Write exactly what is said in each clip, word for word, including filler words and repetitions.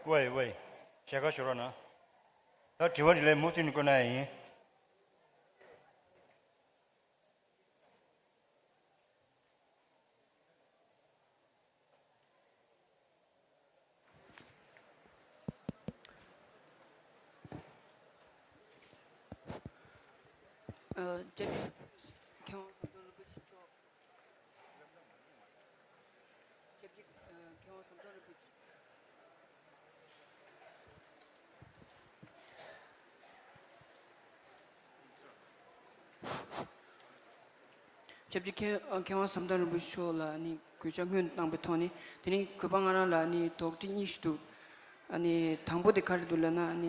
ཝེ་ཝེ། ཞལ་ཁ་ཞུ་རོགས་གནང་། ད་དྲི་བ་དྲིས་ལན་མུ་མཐུད་ནས་བཀོད་གནང་ཡ་ཡིན། ཨ། སྐྱབས་རྗེ་མཁས་དབང་ཟམ་གདོང་རིན་པོ་ཆེ་མཆོག་སྐྱབས་རྗེ་མཁས་དབང་ཟམ་གདོང་རིན་པོ་ཆེ། སྐྱབས་རྗེ་མཁས་མཁས་དབང་ཟམ་གདོང་རིན་པོ་ཆེ་མཆོག་ལ་ནི་གུས་ཕྱག་སྔོན་དུ་བཏང་པའི་ཐོག་ནས། དེ་ནས་གུས་པ་ང་རང་ལ་ནི་དོགས་འདྲི་གཉིས་ཤིག་འདུག་ཨ་ནི་དང་པོ་དེ་ག་རེ་འདུག་ལབ་ན། ཨ་ནི་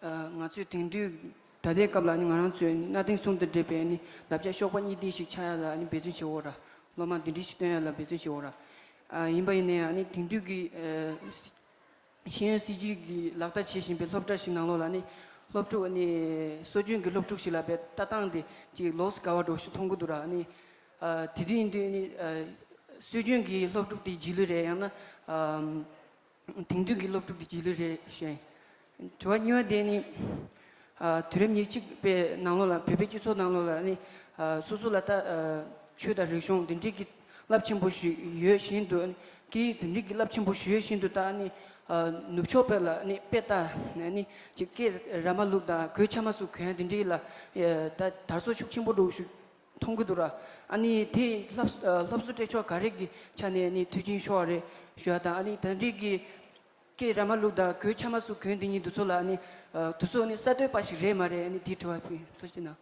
ཨ་ང་ཚོས་དེང་དུས་ད་ལྟའི་སྐབས་ལ་ནི་ང་རང་ཚོས་གནའ་དེང་གསུམ་དང་འབྲེལ་བའི་ནི་བསླབ་བྱ་གཤོག་པ་གཉིས་ལྡན་ཞིག་ཆགས་ཡ་ལ་ནི་འབད་བརྩོན་བྱེད་དགོས་ར། སློབ་མ་འདི་འདྲ་ཞིག་སྟོན་ཡ་ལ་འབད་བརྩོན་བྱེད་དགོས་ར། ཨ་ཡིན་པ་ཡིན་ན་ཡང་ནི་དེང་དུས་ཀྱི་ཨ་ཤེས་ཡོན་སྲིད་བྱུས་ཀྱི་ལག་བསྟར་བྱེད་བཞིན་པའི་སློབ་གྲྭ་ཞིག་ནང་ལོགས་ལ་ནི་སློབ་ཕྲུག་ནི་སྲོལ་རྒྱུན་གྱི་སློབ་ཕྲུག་ཞིག་ལ་བའི་ལྟ་སྟངས་དེ་ཅིག་ལོགས་སུ་འགལ་བ་འདྲ་བོ་ཞིག་མཐོང་གི་འདུག་ར། ནི་ཨ་དེ་དུས་ཡིན་དུས་ནི་ཨ་སྲོལ་རྒྱུན་གྱི་སློབ་ཕྲུག་དེ་རྗེས་ལུས་རེད། ཡང་ན་ཨ་དེང་དུས་ཀྱི་སློབ་ཕྲུག་དེ་རྗེས་ལུས་རེད་ཞེས། དྲི་བ་གཉིས་པ་དེ་ནི། ཨ་དུས་རབས་ཉེར་གཅིག་པའི་ནང་ལོགས་ལ། བོད་པའི་སྤྱི་ཚོགས་ནང་ལོགས་ལ་ནི་ཨ་སོ་སོ་ལ་ད་ཨ་ཆོས་དང་རིག་གཞུང་དེ་འདྲའི་གི་རླབས་ཆེན་པོ་ཞིག་ཡོད་བཞིན་དུ། ནི་གི་དེ་འདྲའི་གི་རླབས་ཆེན་པོ་ཞིག་ཡོད་བཞིན་དུ། ད་ནི་ཨ་ནུབ་ཕྱོགས་བོད་ལ་ནི་དཔེ་ལྟ་ནི་ཅིག་སྐད་ར་མ་ལུག་དང་གོས་ཆ་མ་སུ་གོན་དེ་འདྲའི་ལ་ཨ་ད་དར་སྲོལ་ཤུགས་ཆེན་པོ་འདྲ་བོ་ཞིག་མཐོང་གི་འདུག་ར། ཨ་ནི་དེ་སློབ་ཨ་སློབ་གསོ་སྤྲད་ཕྱོགས་ག་རེ་གི་ཆ་ནས་ནི་མཐུན་རྐྱེན་ཤོར་བ་རེད་ཞུ་ཡ་དང་། ཨ་ནི་དེ་འདྲའི་གི་སྐད་ར་མ་ལུག་དང་གོས་ཆ་མ་སུ་གོན་དེ་གཉིས་འདི་ཚོ་ལ་ནི་ཨ་དེ་ཚོ་ནི་གསར་གཏོད་པ་ཞིག་རེད་མ་རེད། ཨ་ནི་དེའི་དྲི་བ་ཕུལ། ཐུགས་རྗེ་གནང་།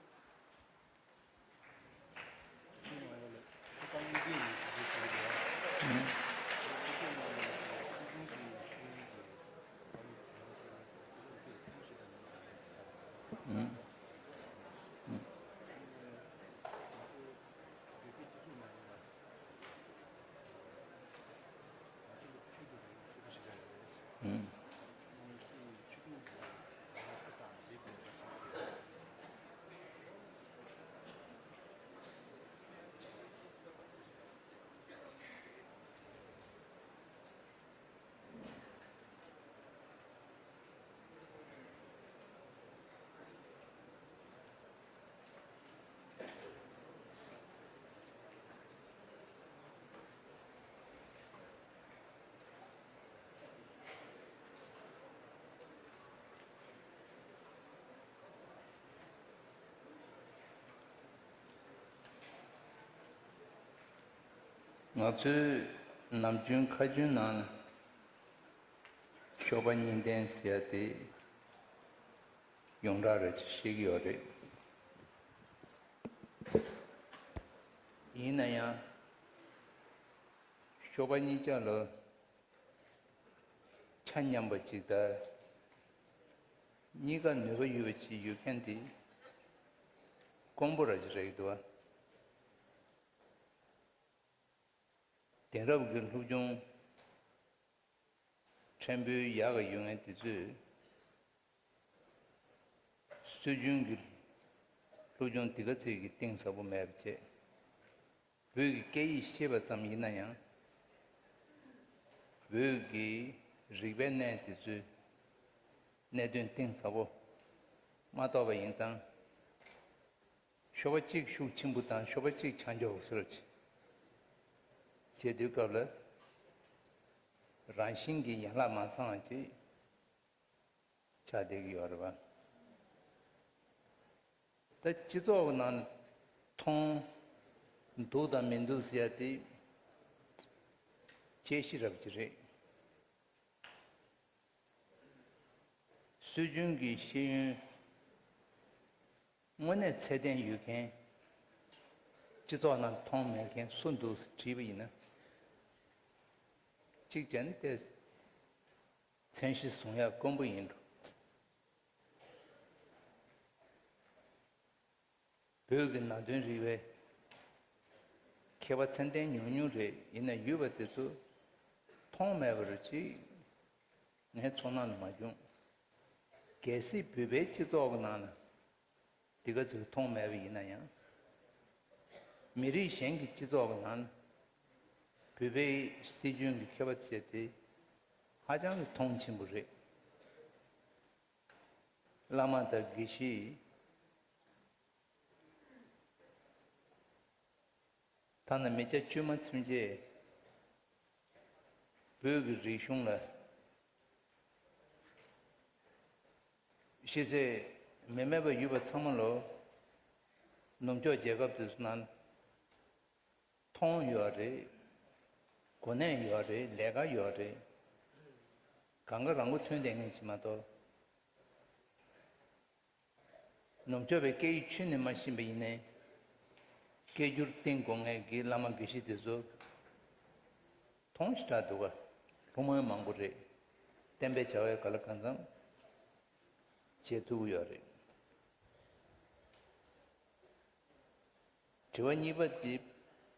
ང་ཚོའི་ནམ་རྒྱུན་ཁ་རྒྱུན་ནང་ནས་གཤོག་པ་གཉིས་ལྡན་ཟེར་ཡ་དེ་ཡོངས་གྲགས་རེད་ཅེས་བཤད་ཀྱི་ཡོད་རེད། ཡིན་ན་ཡང་གཤོག་པ་གཉིས་ཀ་ལ་ཆ་མཉམ་པ་ཅིག་དང་གཉིས་ཀ་ནུས་པ་ཡོད་པ་ཅིག་ཡོད་མཁན་དེ་དཀོན་པོ་ར་ཅིག་རེད་འདུག་བ། དེང་རབས་ཀྱི་སློབ་སྦྱོང་ཕྲན་བུ་ཡག་ག་ཡོད་མཁན་དེ་ཚོས་སྲོལ་རྒྱུན་གྱི་སློབ་སྦྱོང་དེ་ག་ཚོད་ཀྱི་གཏིང་ཟབ་པོ་མེད་པ་བྱས། བོད་ཀྱི་སྐད་ཡིག་ཤེས་པ་ཙམ་ཡིན་ན་ཡང་། བོད་ཀྱི་རིག་པའི་གནས་དེ་ཚོའི་གནད་དོན་གཏིང་ཟབ་པོ་མ་རྟོགས་པ་ཡིན་ཙང་། ཤོག་པ་གཅིག་ཤུགས་ཆེན་པོ་དང་ཤོག་པ་གཅིག་ཆ་འཇོག་བཟོ་འདྲ་བྱེད་དུས་སྐབས་ལ། རང་བཞིན་གྱི་ཡན་ལག་མ་ཚང་བ་ཅིག་ཆགས་བསྡད་ཀྱི་ཡོད་རེད་པ། ད་སྤྱི་ཚོགས་ཀྱི་ནང་མཐོང་འདུག་དང་མི་འདུག་ཟེར་ཡ་དེ་དཔྱད་གཞི་རབ་ཅིག་རེད། སྲོལ་རྒྱུན་གྱི་ཤེས་ཡོན་དངོས་གནས་ཚད་ལྡན་ཡོད་མཁན། སྤྱི་ཚོགས་ནང་མཐོང་མེད་མཁན་སུ་འདུག་དྲིས་པ་ཡིན་ན། གཅིག་བྱས་ན་དེ་མཚན་གཞི་བཟུང་ཡག་དཀོན་པོ་ཡིན་འགྲོ། བོད་ཀྱི་ནང་དོན་རིག་པའི་མཁས་པ་ཚད་ལྡན་ཉུང་ཉུང་རེད། ཡིན་ན་ཡོད་པ་དེ་ཚོ་མཐོང་མེད་པ་རུ་ཅིག་ངའི་ཚོར་སྣང་ལ་མ་བྱུང་། གལ་སྲིད་བོད་པའི་སྤྱི་ཚོགས་ཀྱི་ནང་ལ་འདི་ག་ཚོད་མཐོང་མེད་པ་ཡིན་ན་ཡང་། མི་རིགས་གཞན་གྱི་སྤྱི་ཚོགས་ཀྱི་ནང་ལ་བོད་པའི་སྲིད་བྱུས་ཀྱི་མཁས་པ་བྱས་ཏེ་ ཧ་ཅང་གི་མཐོང་ཆེན་པོ་རེད། བླ་མ་དང་དགེ་བཤེས། ཐ་ན་མི་སྐྱ་བཅོས་མ་ཚུན་ཆད་བོད་ཀྱི་རིག་གཞུང་ལ་ཤེས་ཚད་མི་མེད་པ་ཡོད་པ་ཚང་མ་ལོ། ནུབ་ཕྱོགས་རྒྱལ་ཁབ་དེ་ཚོ་ནང་མཐོང་ཡོད་རེད། གོ་གནས་ཡོད་རེད། ལས་ཀ་ཡོད་རེད། གང་ག་རང་མགོ་ཐོན་བསྡད་མཁན་ཞིག་མ་གཏོགས། ནུབ་ཕྱོགས་པའི་སྐད་ཡིག་ཁྱོན་ནས་མ་ཤེས་པ་ཡིན་ནའི། སྐད་སྒྱུར་བསྟན་དགོས་མཁན་གྱི་བླ་མ་དགེ་བཤེས་དེ་ཚོ་མཐོང་ཞེ་དྲག་འདུག་ག་སློབ་མ་མང་པོ་རེད། བསྟན་པའི་བྱ་བའི་ག་ལ་གང་འཚམ་བྱེད་ཐུབ་ཀྱི་ཡོད་རེད། དྲི་བ་གཉིས་པ་དེ།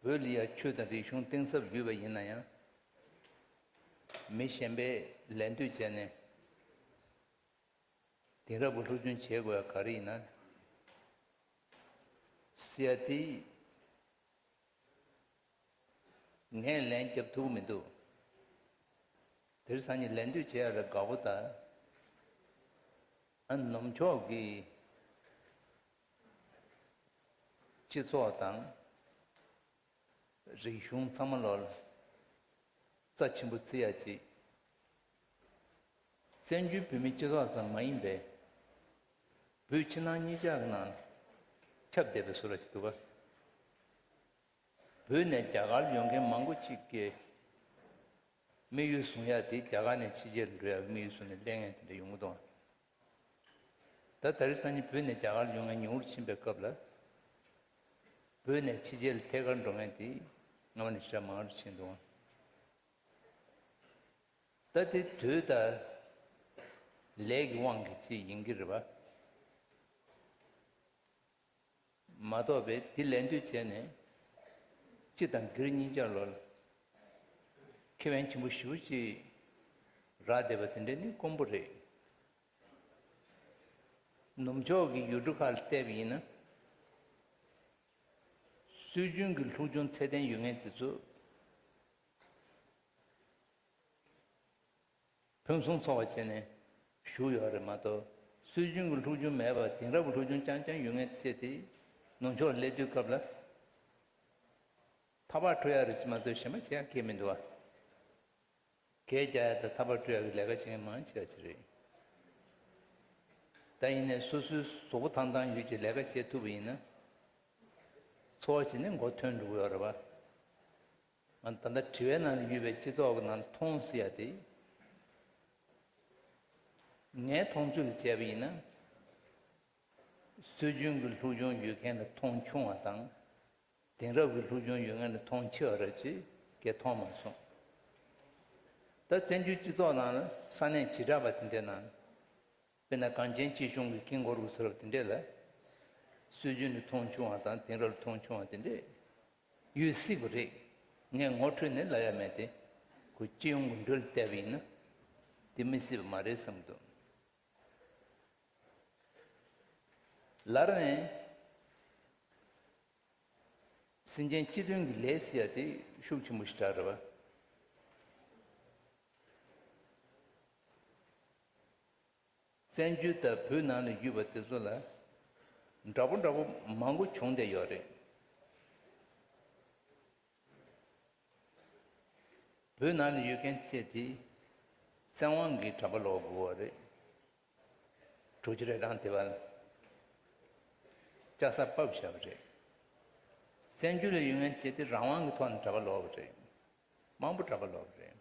བོད་ལ་ཡ་ཆོས་དང་རིག་གཞུང་གཏིང་ཟབ་ཡོད་པ་ཡིན་ན་ཡང་། མི་གཞན་པས་ལད་ཟློས་བྱས་ནས། དེང་རབས་ཀྱི་སློབ་སྦྱོང་བྱེད་དགོས་ཡ་ག་རེ་ཡིན་ན་ཟེར་ཡ་དེ། ངས་ལན་རྒྱབ་ཐུབ་ཀྱི་མི་འདུག་དེ་རིང་སང་ཉིན་ལད་ཟློས་བྱེད་ཡ་ལ་དགའ་པོ་དང་། ཨ། ནུབ་ཕྱོགས་ཀྱི་སྤྱི་ཚོགས་དང་། རིག་གཞུང་ཚང་མ་ལོར་རྩ་ཆེན་པོ་བརྩི་ཡ་ཅིག་བཙན་བྱོལ་བོད་མིའི་སྤྱི་ཚོགས་ཙམ་མ་ཡིན་པའི་བོད་ཕྱི་ནང་གཉིས་ཆར་གྱི་ནང་ཁྱབ་བསྡད་པའི་བཟོ་འདྲ་ཞིག་འདུག་ག་བོད་ནས་རྒྱ་གར་ཡོང་མཁན་མང་པོ་ཅིག་གིས་དམིགས་ཡུལ་བཟུང་ཡ་དེ་རྒྱ་གར་ནས་ཕྱི་རྒྱལ་འགྲོ་ཡ་དམིགས་ཡུལ་བཟུང་ནས་སླེབས་མཁན་དེ་འདྲ་ཡོང་གི་འདུག་ད་ད་རེས་སང་ཉིན་བོད་ནས་རྒྱ་གར་ཡོང་མཁན་ཉུང་རུ་ཕྱིན་པའི་སྐབས་ལ། བོད་ནས་ཕྱི་རྒྱལ་ཐད་ཀར་འགྲོ་མཁན་དེ་སྔ་མ་ནས་ཞེ་དྲག་མང་རུ་ཕྱིན་འདུག་ད་དེ་དུས་ད་ལས་ཀྱི་དབང་གིས་ཅིག་ཡིན་གྱི་རེད་པ། མ་གཏོགས་པའི་དེ་ལད་ཟློས་བྱས་ནས་སྤྱི་དང་སྒེར་གཉིས་ཆར་ལོ་ལ་ཁེ་ཕན་ཆེན་པོ་ཞེ་པོ་ཅིག་རག་བསྡད་པ་དེ་འདྲ་ནི་དཀོན་པོ་རེད། ནུབ་ཕྱོགས་ཀྱི་ཡུལ་གྲུ་ཁག་ལ་བལྟས་པ་ཡིན་ན། སྲོལ་རྒྱུན་གྱི་སློབ་སྦྱོང་ཚད་ལྡན་ཡོད་མཁན་དེ་ཚོ་ཕུན་སུམ་ཚོགས་པ་བྱས་ནས་བཞུགས་ཡོད་རེད་མ་གཏོགས། སྲོལ་རྒྱུན་གྱི་སློབ་སྦྱོང་མེད་པ་དེང་རབས་ཀྱི་སློབ་སྦྱོང་རྐྱང་རྐྱང་ཡོད་མཁན་བཅས་དེ་ནུབ་ཕྱོགས་སླེབས་དུས་སྐབས་ལ་ཐག་པ་འཁྲུ་ཡ་རེད་ཅེས་མ་གཏོགས་གཞན་པ་བྱེད་ཡ་གང་ཡང་མི་འདུག་ག་གད་རྒྱག་ཡ་དང་ཐག་པ་འཁྲུ་ཡ་གི་ལས་ཀ་བྱེད་མཁན་མང་ཆེ་བ་ཅིག་རེད། ད་ཡིན་ནའི་སོ་སོའི་གཟུགས་པོ་ཐང་ཐང་ཡོད་ཀྱི་ལས་ཀ་བྱེད་ཐུབ་པ་ཡིན་ན། འཚོ་བ་བྱེད་ནས་མགོ་ཐོན་འགྲོ་གི་ཡོད་རེད་པ། ང་ད་ལྟ་དྲི་བའི་ནང་ལ་ཡོད་པའི་སྤྱི་ཚོགས་ཀྱི་ནང་ལ་མཐོང་ཟེར་ཡ་དེ། ངའི་མཐོང་ཚུལ་ལ་བྱས་པ་ཡིན་ན། སྲོལ་རྒྱུན་གྱི་སློབ་སྦྱོང་ཡོད་མཁན་ལ་མཐོང་ཆུང་བ་དང་། དེང་རབས་ཀྱི་སློབ་སྦྱོང་ཡོད་མཁན་ལ་མཐོང་ཆེ་བ་རེད་ཅེས་ངས་མཐོང་མ་སོང་། ད་བཙན་བྱོལ་སྤྱི་ཚོགས་ནང་ལ་ས་གནས་བྱེ་བྲག་པ་དེ་འདྲའི་ནང་། དཔེར་ན་གངས་ཅན་སྐྱིད་གཤོངས་ཀྱི་དཀྱིལ་འཁོར་གྱི་བཟོ་འདྲ་དེ་འདྲས་ལ། སྲོལ་རྒྱུན་ལ་མཐོང་ཆུང་བ་དང་དེང་རབས་ལ་མཐོང་ཆུང་བ་དེ་འདྲས་ཡོད་སྲིད་པ་རེད། ངས་ངོ་འཕྲོད་ནས་ལབ་ཡ་མེད་དེ། ཁོ་སྤྱི་ཡོངས་ཀྱི་འགྲོས་ལ་བལྟས་པ་ཡིན་ན། དེ་མི་སྲིད་པ་མ་རེད་བསམ་གྱི་འདུག་ལར་ནས་སེམས་ཅན་སྤྱི་མཐུན་གྱི་ལས་ཟེར་ཡ་དེ་ཤུགས་ཆེན་པོ་ཞེ་དྲག་རེད་པ། བཙན་བྱོལ་དང་བོད་ནང་ལ་ཡོད་པ་དེ་ཚོ་ལ་འདྲ་པོ་འདྲ་པོ་མང་པོ་བྱུང་བསྡད་ཡོད་རེད། བོད་ནང་ལ་ཡོད་མཁན་བཅས་དེ་བཙན་དབང་གིས་དྲ་པ་ལོག་དགོས་པ་རེད། དྲུག་ཅུ་རེ་གྲངས་དེ་བར་ལ་ལྕགས་ས་ཕབ་བཞག་པ་རེད། བཙན་བྱོལ་ལ་ཡོད་མཁན་བཅས་དེ་རང་དབང་གི་ཐོག་ནས་དྲ་པ་ལོག་པ་རེད། མང་པོ་དྲ་པ་ལོག་པ་རེད།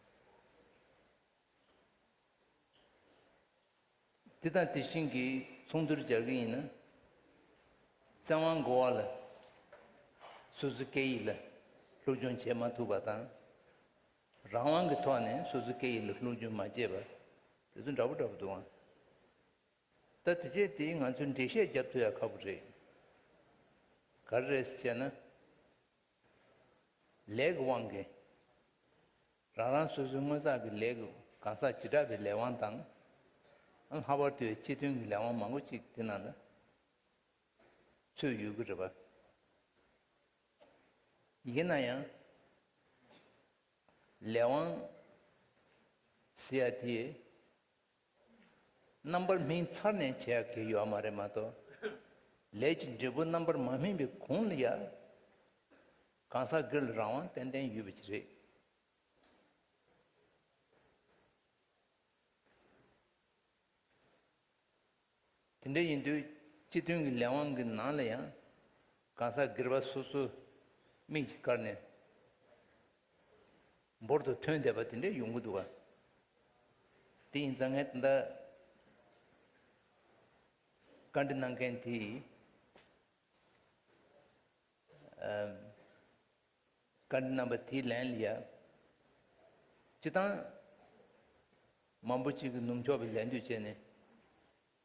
དེ་དང་དེ་བཞིན་གྱི་མཚུངས་བསྡུར་རྒྱག་གི་ཡིན་ན། བཙན་དབང་འོག་ལ་སོ་སོའི་སྐད་ཡིག་ལ་སློབ་སྦྱོང་བྱེད་མ་ཐུབ་པ་དང་། རང་དབང་གི་ཐོག་ནས་སོ་སོའི་སྐད་ཡིག་ལ་སློབ་སྦྱོང་མ་བྱས་པ། དེ་ཚོ་འདྲ་པོ་འདྲ་པོ་འདུག་ཨང་། ད་དེ་བྱས་དེ་ང་ཚོས་འགྲེལ་བཤད་རྒྱབ་ཐུབ་ཡ་ཁག་པོ་རེད། ག་རེ་རེད་ཟེར་ན། ལས་ཀྱི་དབང་གིས། རང་རང་སོ་སོའི་སྔོན་བསགས་ཀྱི་ལས་ཀྱི་གང་ཟག་བྱེ་བྲག་པའི་ལས་དབང་དང་། ལྷག་པར་དུ་སྤྱི་མཐུན་གྱི་ལས་དབང་མང་པོ་ཅིག་དེ་ནང་ལ་ཚུད་ཡོད་ཀྱི་རེད་པ། ཡིན་ན་ཡང་། ལས་དབང་ དེ་ཡ་དེ། རྣམ་པར་སྨིན་ཚར་ནས་བྱེད་ཡག་གི་ཡོད་མ་རེད་མ་གཏོགས། ལས་ཀྱི་འབྲས་བུ་རྣམ་པར་མ་སྨིན་པའི་གོང་ལ་ཡ། གང་ཟག་སྒེར་ལ་རང་དབང་ཏན་ཏན་ཡོད་པ་ཅིག་རེད། དེ་འདྲ་ཡིན་དུས་སྤྱི་མཐུན་གྱི་ལས་དབང་གི་ནང་ལ་ཡང་གང་ཟག་སྒེར་པ་སོ་སོ་མིག་ཅིག་བཀར་ནས་འབུར་དུ་ཐོན་བསྡད་པ་དེ་འདྲ་ཡོང་གི་འདུག་ག། དེ་ཡིན་ཙང་ངས་ད་ལྟ་བཀའ་འདྲི་གནང་མཁན་དེ་ཡིས། བཀའ་འདྲི་རྣམ་པ་དེའི་ལན་ལ་ཡ། སྤྱི་བཏང་མང་པོ་ཅིག་གིས་ནུབ་ཕྱོགས་པའི་ལད་ཟློས་བྱས་ནས་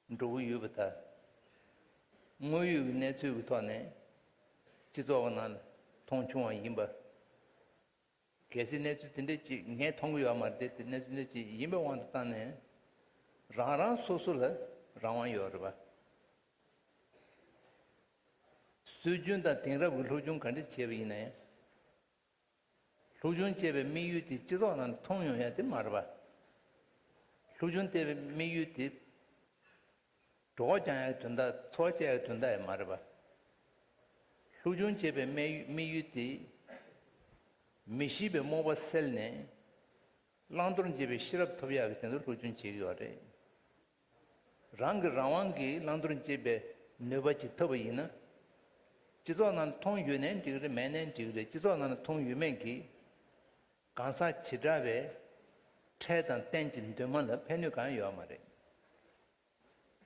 འགྲོ་གི་ཡོད་པ་དང་། དངོས་ཡོད་ཀྱི་གནས་ཚུལ་གྱི་ཐོག་ནས་སྤྱི་ཚོགས་ཀྱི་ནང་ལ་མཐོང་བྱུང་བ་ཡིན་པ། གལ་སྲིད་གནས་ཚུལ་དེ་འདྲ་ཅིག་ངས་མཐོང་གི་ཡོད་མ་རེད་དེ། གནས་ཚུལ་འདྲ་ཅིག་ཡིན་པའི་དབང་དུ་བཏང་ནས། རང་རང་སོ་སོ་ལ་རང་དབང་ཡོད་རེད་པ། སྲོལ་རྒྱུན་དང་དེང་རབས་ཀྱི་སློབ་སྦྱོང་ག་འདྲ་བྱས་པ་ཡིན་ན་ཡང་། སློབ་སྦྱོང་བྱས་པའི་དམིགས་ཡུལ་དེ་སྤྱི་ཚོགས་ནང་མཐོང་ཡོང་ཡ་དེ་མ་རེད་པ། སློབ་སྦྱོང་བྱས་པའི་དམིགས་ཡུལ་དེ་གྲོད་ཁོག་བསྐྱང་ཡའི་དོན་དག། འཚོ་བ་སྐྱེལ་ཡའི་དོན་དག་ཡང་མ་རེད་པ། སློབ་སྦྱོང་བྱས་པའི་དམིགས་ཡུལ་དེ་མི་ཤེས་པའི་རྨོངས་པ་སེལ་ནས། བླང་དོར་འབྱེད་པའི་ཤེས་རབ་ཐོབ་ཡག་གི་དོན་དུ་སློབ་སྦྱོང་བྱེད་ཀྱི་ཡོད་རེད། རང་གིས་རང་དབང་གིས་བླང་དོར་འབྱེད་པའི་ནུས་པ་ཅིག་ཐོབ་པ་ཡིན་ན། སྤྱི་ཚོགས་ནང་མཐོང་ཡོད་ནའི་འགྲིག་གི་རེད། མེད་ནའི་འགྲིག་གི་རེད། སྤྱི་ཚོགས་ནང་མཐོང་ཡོད་མེད་ཀྱིས་གང་ཟག་བྱེ་བྲག་པའི་འཕྲལ་དང་གཏན་གྱི་འདུན་མ་ལ་ཕན་ནུས་གང་ཡང་ཡོད་མ་རེད།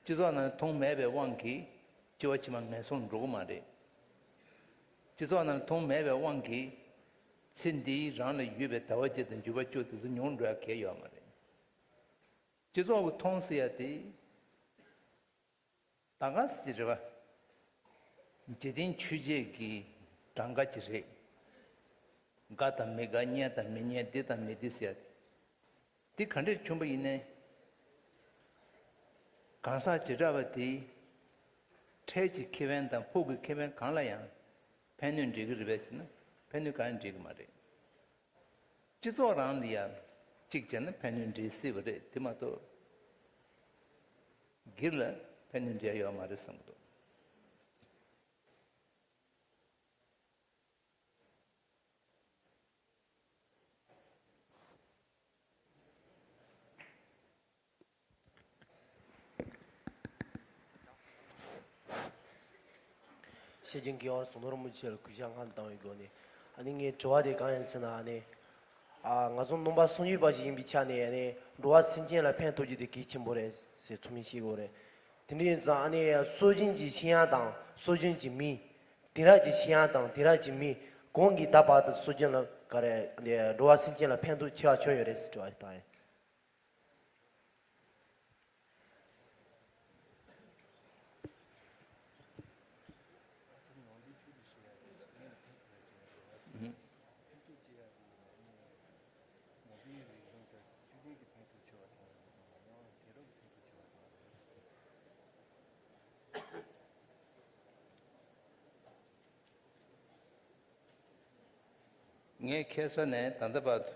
སྤྱི་ཚོགས་ནང་མཐོང་མེད་པའི་དབང་གིས་སྐྱེ་བ་ཕྱི་མ་ངན་སོང་འགྲོ་གི་མ་རེད། སྤྱི་ཚོགས་ནང་མཐོང་མེད་པའི་དབང་གིས་ཚེ་འདིའི་རང་ལ་ཡོད་པའི་ཟླ་བ་གཅིག་དང་འགྱུར་བ་བཅུ་དེ་ཚོ་མྱོང་འགྲོ་ཡ་གང་ཡང་ཡོད་མ་རེད། སྤྱི་ཚོགས་ཀྱི་མཐོང་ཟེར་ཡ་དེ་ད་ག་སེ་རེད་པ། འཇིག་རྟེན་ཆོས་བརྒྱད་ཀྱི་གྲངས་ཀ་ཅིག་རེད། དགའ་དང་མི་དགའ། སྙན་དང་མི་སྙན། བདེ་དང་མི་བདེ་ཟེར་ཡ་དེ། འདི་ག་འདྲས་བྱུང་བ་ཡིན་ནའི། གང་ཟག་བྱེ་བྲག་པ་དེའི་འཕྲལ་གྱི་ཁེ་ཕན་དང་ཕུགས་ཀྱི་ཁེ་ཕན་གང་ལ་ཡང་ཕན་ནུས་འབྲེལ་གྱི་རེད་པས་ཟེར་ན། ཕན་ནུས་གང་ཡང་འབྲེལ་གྱི་མ་རེད། སྤྱི་ཚོགས་རང་ལ་ཡང་གཅིག་བྱས་ན་ཕན་ནུས་འབྲེལ་སྲིད་པ་རེད། དེ་མ་གཏོགས་སྒེར་ལ་ཕན་ནུས་འབྲེལ་ཡོད་མ་རེད་བསམ་གྱི་འདུག། བཤད་རྒྱུན་གྱི་བར་ཟུང་དོར་མུ་ཆེར་གུས་ཞབས་སྔར་བཏང་བའི་སྒོ་ནས། ཨ་ནི་ངའི་དྲི་བ་དེ་གང་ཡིན་ཟེར་ན། ཨ་ནི། ཨ། ང་ཚོ་སྣང་བ་སངས་རྒྱས་པ་ཞིག་ཡིན་པའི་ཆ་ནས། ཨ་ནི། འགྲོ་བ་སེམས་ཅན་ལ་ཕན་ཐོགས་རྒྱུ་དེ་གལ་ཆེན་པོ་རེད་ཟེར་ཚང་མས་ཤེས་དགོས་རེད། དེ་འདྲ་ཡིན་ཙང་། ཨ་ནི། སྲོལ་རྒྱུན་གྱི་ཤེས་ཡོན་དང་སྲོལ་རྒྱུན་གྱི་མི། དེང་རབས་ཀྱི་ཤེས་ཡོན་དང་དེང་རབས་ཀྱི་མི། གང་གིས་ད་བར་དུ་སྲོལ་རྒྱུན་ལ་ག་རེ། འགྲོ་བ་སེམས་ཅན་ལ་ཕན་ཐོགས་ཆེ་བ་བྱུང་ཡོད་རེད་ཟེར་དྲི་བ་ཞིག་བཏང་ཡིན། ངས་ཁ་སང་ནས་ད་ལྟ་བར་དུ་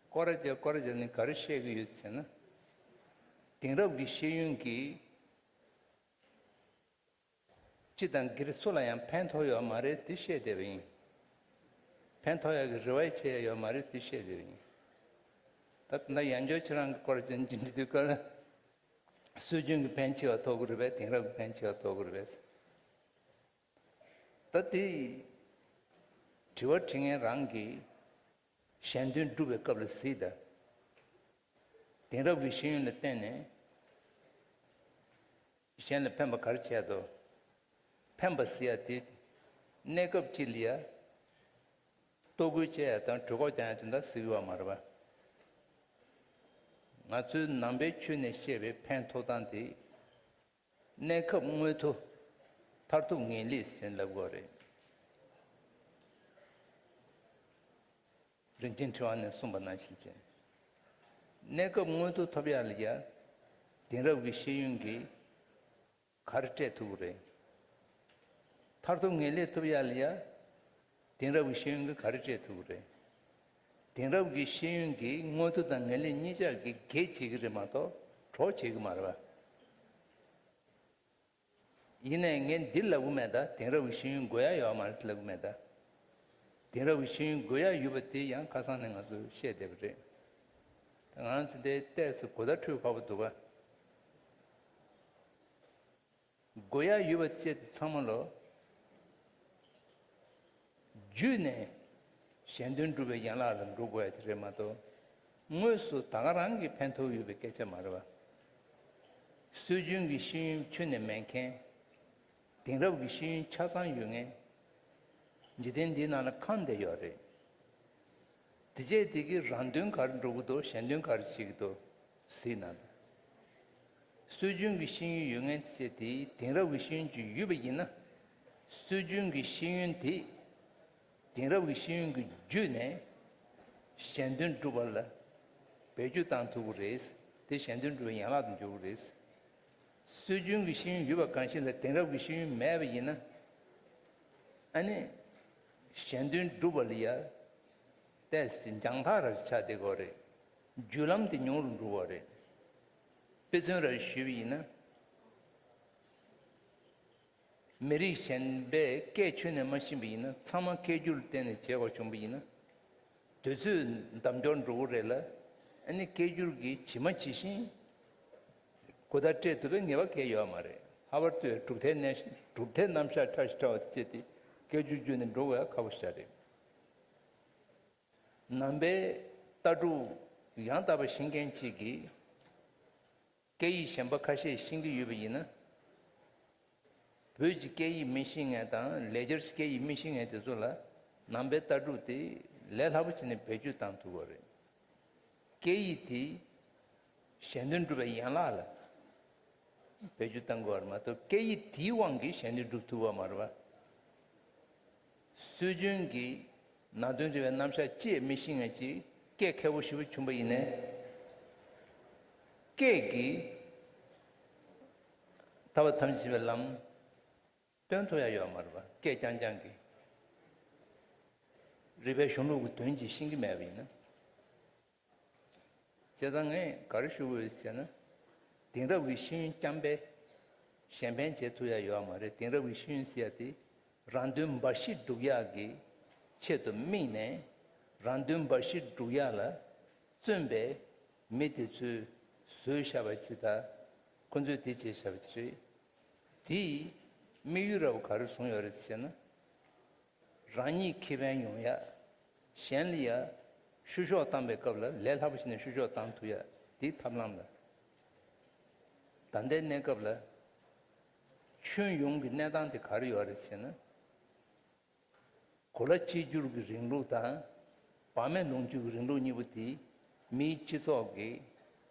སྐོར་ར་རྒྱག་སྐོར་ར་རྒྱག་ནས་ག་རེ་བཤད་ཀྱི་ཡོད་ཟེར་ན། དེང་རབས་ཀྱི་ཤེས་ཡོན་གྱིས་སྤྱི་དང་སྒེར་སུ་ལ་ཡང་ཕན་ཐོགས་ཡོད་མ་རེད་དེ་བཤད་བསྡད་པ་ཡིན། ཕན་ཐོགས་ཡག་གི་རེ་བ་བྱས་ཡོད་མ་རེད་དེ་བཤད་བསྡད་པ་ཡིན། ད་ད་ལྟ་ཡང་བསྐྱར་ཁྱེད་རང་གི་སྐོར་ར་རྒྱག་ནས་འདྲི་དུས་སྐབས་ལ། སྲོལ་རྒྱུན་གྱི་ཕན་ཆེ་བ་ཐོགས་ཀྱི་རེད་པས། དེང་རབས་ཀྱི་ཕན་ཆེ་བ་ཐོགས་ཀྱི་རེད་པས། ད་དེ་དྲི་བ་དྲི་མཁན་རང་གིས་གཞན་དོན་སྒྲུབ་པའི་སྐབས་ལ་གཟིགས་དང་། དེང་རབས་ཀྱི་ཤེས་ཡོན་ལ་བརྟེན་ནས་གཞན་ལ་ཕན་པ་ག་རེ་བྱས་འདུག། ཕན་པ་ཟེར་ཡ་དེ་གནས་སྐབས་གཅིག་ལ་ཡ་ལྟོ་གོས་སྤྱད་ཡ་དང་གྲོད་ཁོག་བསྐྱང་ཡ་དོན་དག་གཟིགས་ཡོད་མ་རེད་པ། ང་ཚོའི་ནང་པའི་ཆོས་ནས་བཤད་པའི་ཕན་ཐོགས་སྟངས་དེ། གནས་སྐབས་མངོན་མཐོ། མཐར་ཐུག་ངེས་ལེགས་ཟེར་ལབ་དགོས་རེད། རིན་ཆེན་ཕྲེང་བ་ནས་གསུངས་པ་ནང་བཞིན་བྱས། གནས་སྐབས་མངོན་མཐོ་ཐོབ་ཡག་ལ་ཡ། དེང་རབས་ཀྱི་ཤེས་ཡོན་གྱིས་ག་རེ་སྤྲད་ཐུབ་ཀྱི་རེད། མཐར་ཐུག་ངེས་ལེགས་ཐོབ་ཡག་ལ་ཡ། དེང་རབས་ཀྱི་ཤེས་ཡོན་གྱིས་ག་རེ་སྤྲད་ཐུབ་ཀྱི་རེད། དེང་རབས་ཀྱི་ཤེས་ཡོན་གྱིས་དངོས་མཐོ་དང་ངེས་ལེགས་གཉིས་ཆར་གྱི་གེགས་བྱེད་ཀྱི་རེད་མ་གཏོགས་གྲོགས་བྱེད་ཀྱི་མ་རེད་པ། ཡིན་ནའི་ངས་འདི་ལབ་ཀྱི་མེད་ད། དེང་རབས་ཀྱི་ཤེས་ཡོན་དགོས་ཡ་ཡོད་མ་རེད་ལབ་ཀྱི་མེད་ད། དེང་རབས་ཀྱི་ཤེས་ཡོན་དགོས་ཡ་ཡོད་པ་དེ་ཡང་ཁ་སང་ནས་ང་ཚོས་བཤད་བསྡད་པ་རེད། ད་ང་ཚོ་འདིའི་ལྟས་སུ་གོ་བརྡ་འཕྲོད་ཁག་པོ་འདུག་ག་དགོས་ཡ་ཡོད་པ་བཅས་དེ་ཚང་མ་ལོ། བརྒྱུད་ནས་གཞན་དོན་སྒྲུབ་པའི་ཡན་ལག་ལ་འགྲོ་དགོས་ཡ་ཅིག་རེད་མ་གཏོགས། དངོས་སུ་ད་ག་རང་གིས་ཕན་ཐོགས་ཡོད་པའི་སྐད་ཆ་མ་རེད་པ། སྲོལ་རྒྱུན་གྱི་ཤེས་ཡོན་ཁྱོན་ནས་མེད་མཁན། དེང་རབས་ཀྱི་ཤེས་ཡོན་ཆ་ཚང་ཡོད་མཁན། འཇིག་རྟེན་འདིའི་ནང་ལ་ཁམས་བསྡད་ཡོད་རེད། དེ་བྱས་དེ་གིས་རང་དོན་ག་རེ་འགྲོ་གི་འདུག་གཞན་དོན་ག་རེ་བྱེད་ཀྱི་འདུག་གཟིགས་ན། སྲོལ་རྒྱུན་གྱི་ཤེས་ཡོན་ཡོད་མཁན་དེ་བྱས་དེ་དེང་རབས་ཀྱི་ཤེས་ཡོན་ཅིག་ཡོད་པ་ཡིན་ན། སྲོལ་རྒྱུན་གྱི་ཤེས་ཡོན་དེ་དེང་རབས་ཀྱི་ཤེས་ཡོན་གྱི་བརྒྱུད་ནས་གཞན་དོན་སྒྲུབ་པ་ལ་བེད་སྤྱོད་བཏང་ཐུབ་ཀྱི་རེད། དེ་གཞན་དོན་སྒྲུབ་པའི་ཡན་ལག་ཏུ་འགྱུར་གྱི་རེད། སྲོལ་རྒྱུན་གྱི་ཤེས་ཡོན་ཡོད་པ་གང་ཞིག་ལ་དེང་རབས་ཀྱི་ཤེས་ཡོན་མེད་པ་ཡིན་ན། ཨ་ནི། གཞན་དོན་སྒྲུབ་པ་ལ་ཡ། ཏོག་ཙམ་འགྱངས་ཐག་ར་ཆགས་བསྡད་ཀྱི་ཡོད་རེད། བརྒྱུད་ལམ་དེ་ཉུང་རུ་འགྲོ་གི་ཡོད་རེད། དཔེ་མཚོན་ར་ཞུས་པ་ཡིན་ན། མི་རིགས་གཞན་པས་སྐད་ཁྱོན་ནས་མ་ཤེས་པ་ཡིན་ན། ཚང་མ་སྐད་སྒྱུར་ལ་བརྟེན་ནས་བྱེད་དགོས་བྱུང་པ་ཡིན་ན། དུས་ཚོད་འདམ་སྐྱོར་འགྲོ་གི་རེད་ལ། ཨ་ནི་སྐད་སྒྱུར་གྱིས་ཇི་མ་ཇི་བཞིན་གོ་བརྡ་སྤྲད་ཐུབ་པའི་ངེས་པ་གང་ཡང་ཡོད་མ་རེད། ལྷག་པར་དུ་གྲུབ་མཐའི་གནས་གྲུབ་མཐའི་རྣམ་གཞག་ཕྲ་ཞིང་ཕྲ་བ་དེ་བྱས་ཏེ་སྐད་སྒྱུར་བརྒྱུད་ནས་འགྲོ་དགོས་ཡ་ཁག་པོ་ཞིག་རེད། ནང་པའི་ལྟ་གྲུབ་ཡང་དག་པ་ཤེས་མཁན་གཅིག་གིས། སྐད་ཡིག་གཞན་པ་ཁ་ཤས་ཤེས་ཀྱི་ཡོད་པ་ཡིན་ན། བོད་ཀྱི་སྐད་ཡིག་མི་ཤེས་མཁན་དང་ལེགས་སྦྱར་གྱི་སྐད་ཡིག་མི་ཤེས་མཁན་དེ་ཚོ་ལ་ནང་པའི་ལྟ་གྲུབ་དེ་ལས་སླ་པོ་བྱས་ནས་བེད་སྤྱོད་བཏང་ཐུབ་ཀྱི་རེད། སྐད་ཡིག་དེ་གཞན་དོན་སྒྲུབ་པའི་ཡན་ལག་ལ་བེད་སྤྱོད་བཏང་དགོས་པ་མ་གཏོགས། སྐད་ཡིག་དེའི་དབང་གིས་གཞན་དོན་སྒྲུབ་ཐུབ་པ་མ་རེད་པ། སྲོལ་རྒྱུན་གྱི་ནང་དོན་རིག་པའི་རྣམ་གཞག་ཅིག་མི་ཤེས་མཁན་ཅིག་སྐད་མཁས་པོ་ཞེ་པོ་བྱུང་པ་ཡིན་ནའི། སྐད་ཀྱིས་ཐར་པ་ཐམས་ཅད་མཁྱེན་པའི་ལམ་སྟོན་ཐུབ་ཡ་ཡོད་མ་རེད་པ། སྐད་རྐྱང་རྐྱང་གིས་རིག་པའི་གཞུང་ལུགས་ཀྱི་དོན་ཅིག་ཤེས་ཀྱི་མེད་པ་ཡིན་ན། བྱས་ཙང་ངས་ག་རེ་ཞུ་དགོས་ཟེར་ན། དེང་རབས་ཀྱི་ཤེས་ཡོན་རྐྱང་པས་གཞན་ཕན་བྱེད་ཐུབ་ཡ་ཡོད་མ་རེད། དེང་རབས་ཀྱི་ཤེས་ཡོན་ཟེར་ཡ་དེ་རང་དོན་འབའ་ཞིག་སྒྲུབ་ཡག་གི་ཆེད་དུ་དམིགས་ནས། རང་དོན་འབའ་ཞིག་སྒྲུབ་ཡག་ལ་བརྩོན་པའི་མི་དེ་ཚོས་བཟོས་བཞག་པ་ཞིག་དང་། ཁོ་ཚོས་དེ་བྱས་བཞག་པ་ཞིག་རེད། དེས་དམིགས་ཡུལ་ར་བ་ག་རེ་བཟུང་ཡོད་རེད་ཟེར་ན། རང་ཉིད་ཁེ་ཕན་ཡོང་ཡ། གཞན་ལ་ཡ་བཤུ་གཞོག་བཏང་པའི་སྐབས་ལ་ལས་སླ་པོ་བྱས་ནས་བཤུ་གཞོག་བཏང་ཐུབ་ཡ་དེའི་ཐབས་ལམ་ལ། ད་ལྟའི་གནས་སྐབས་ལ་ཁྱོན་ཡོངས་ཀྱི་གནས་སྟངས་དེ་ག་རེ་ཡོད་རེད་ཟེར་ན། གོ་ལ་གཅིག་གྱུར་གྱི་རིང་ལུགས་དང་། བག་མེད་ལོངས་སྤྱོད་ཀྱི་རིང་ལུགས་གཉིས་པོ་དེ་མིའི་སྤྱི་ཚོགས་ཀྱི་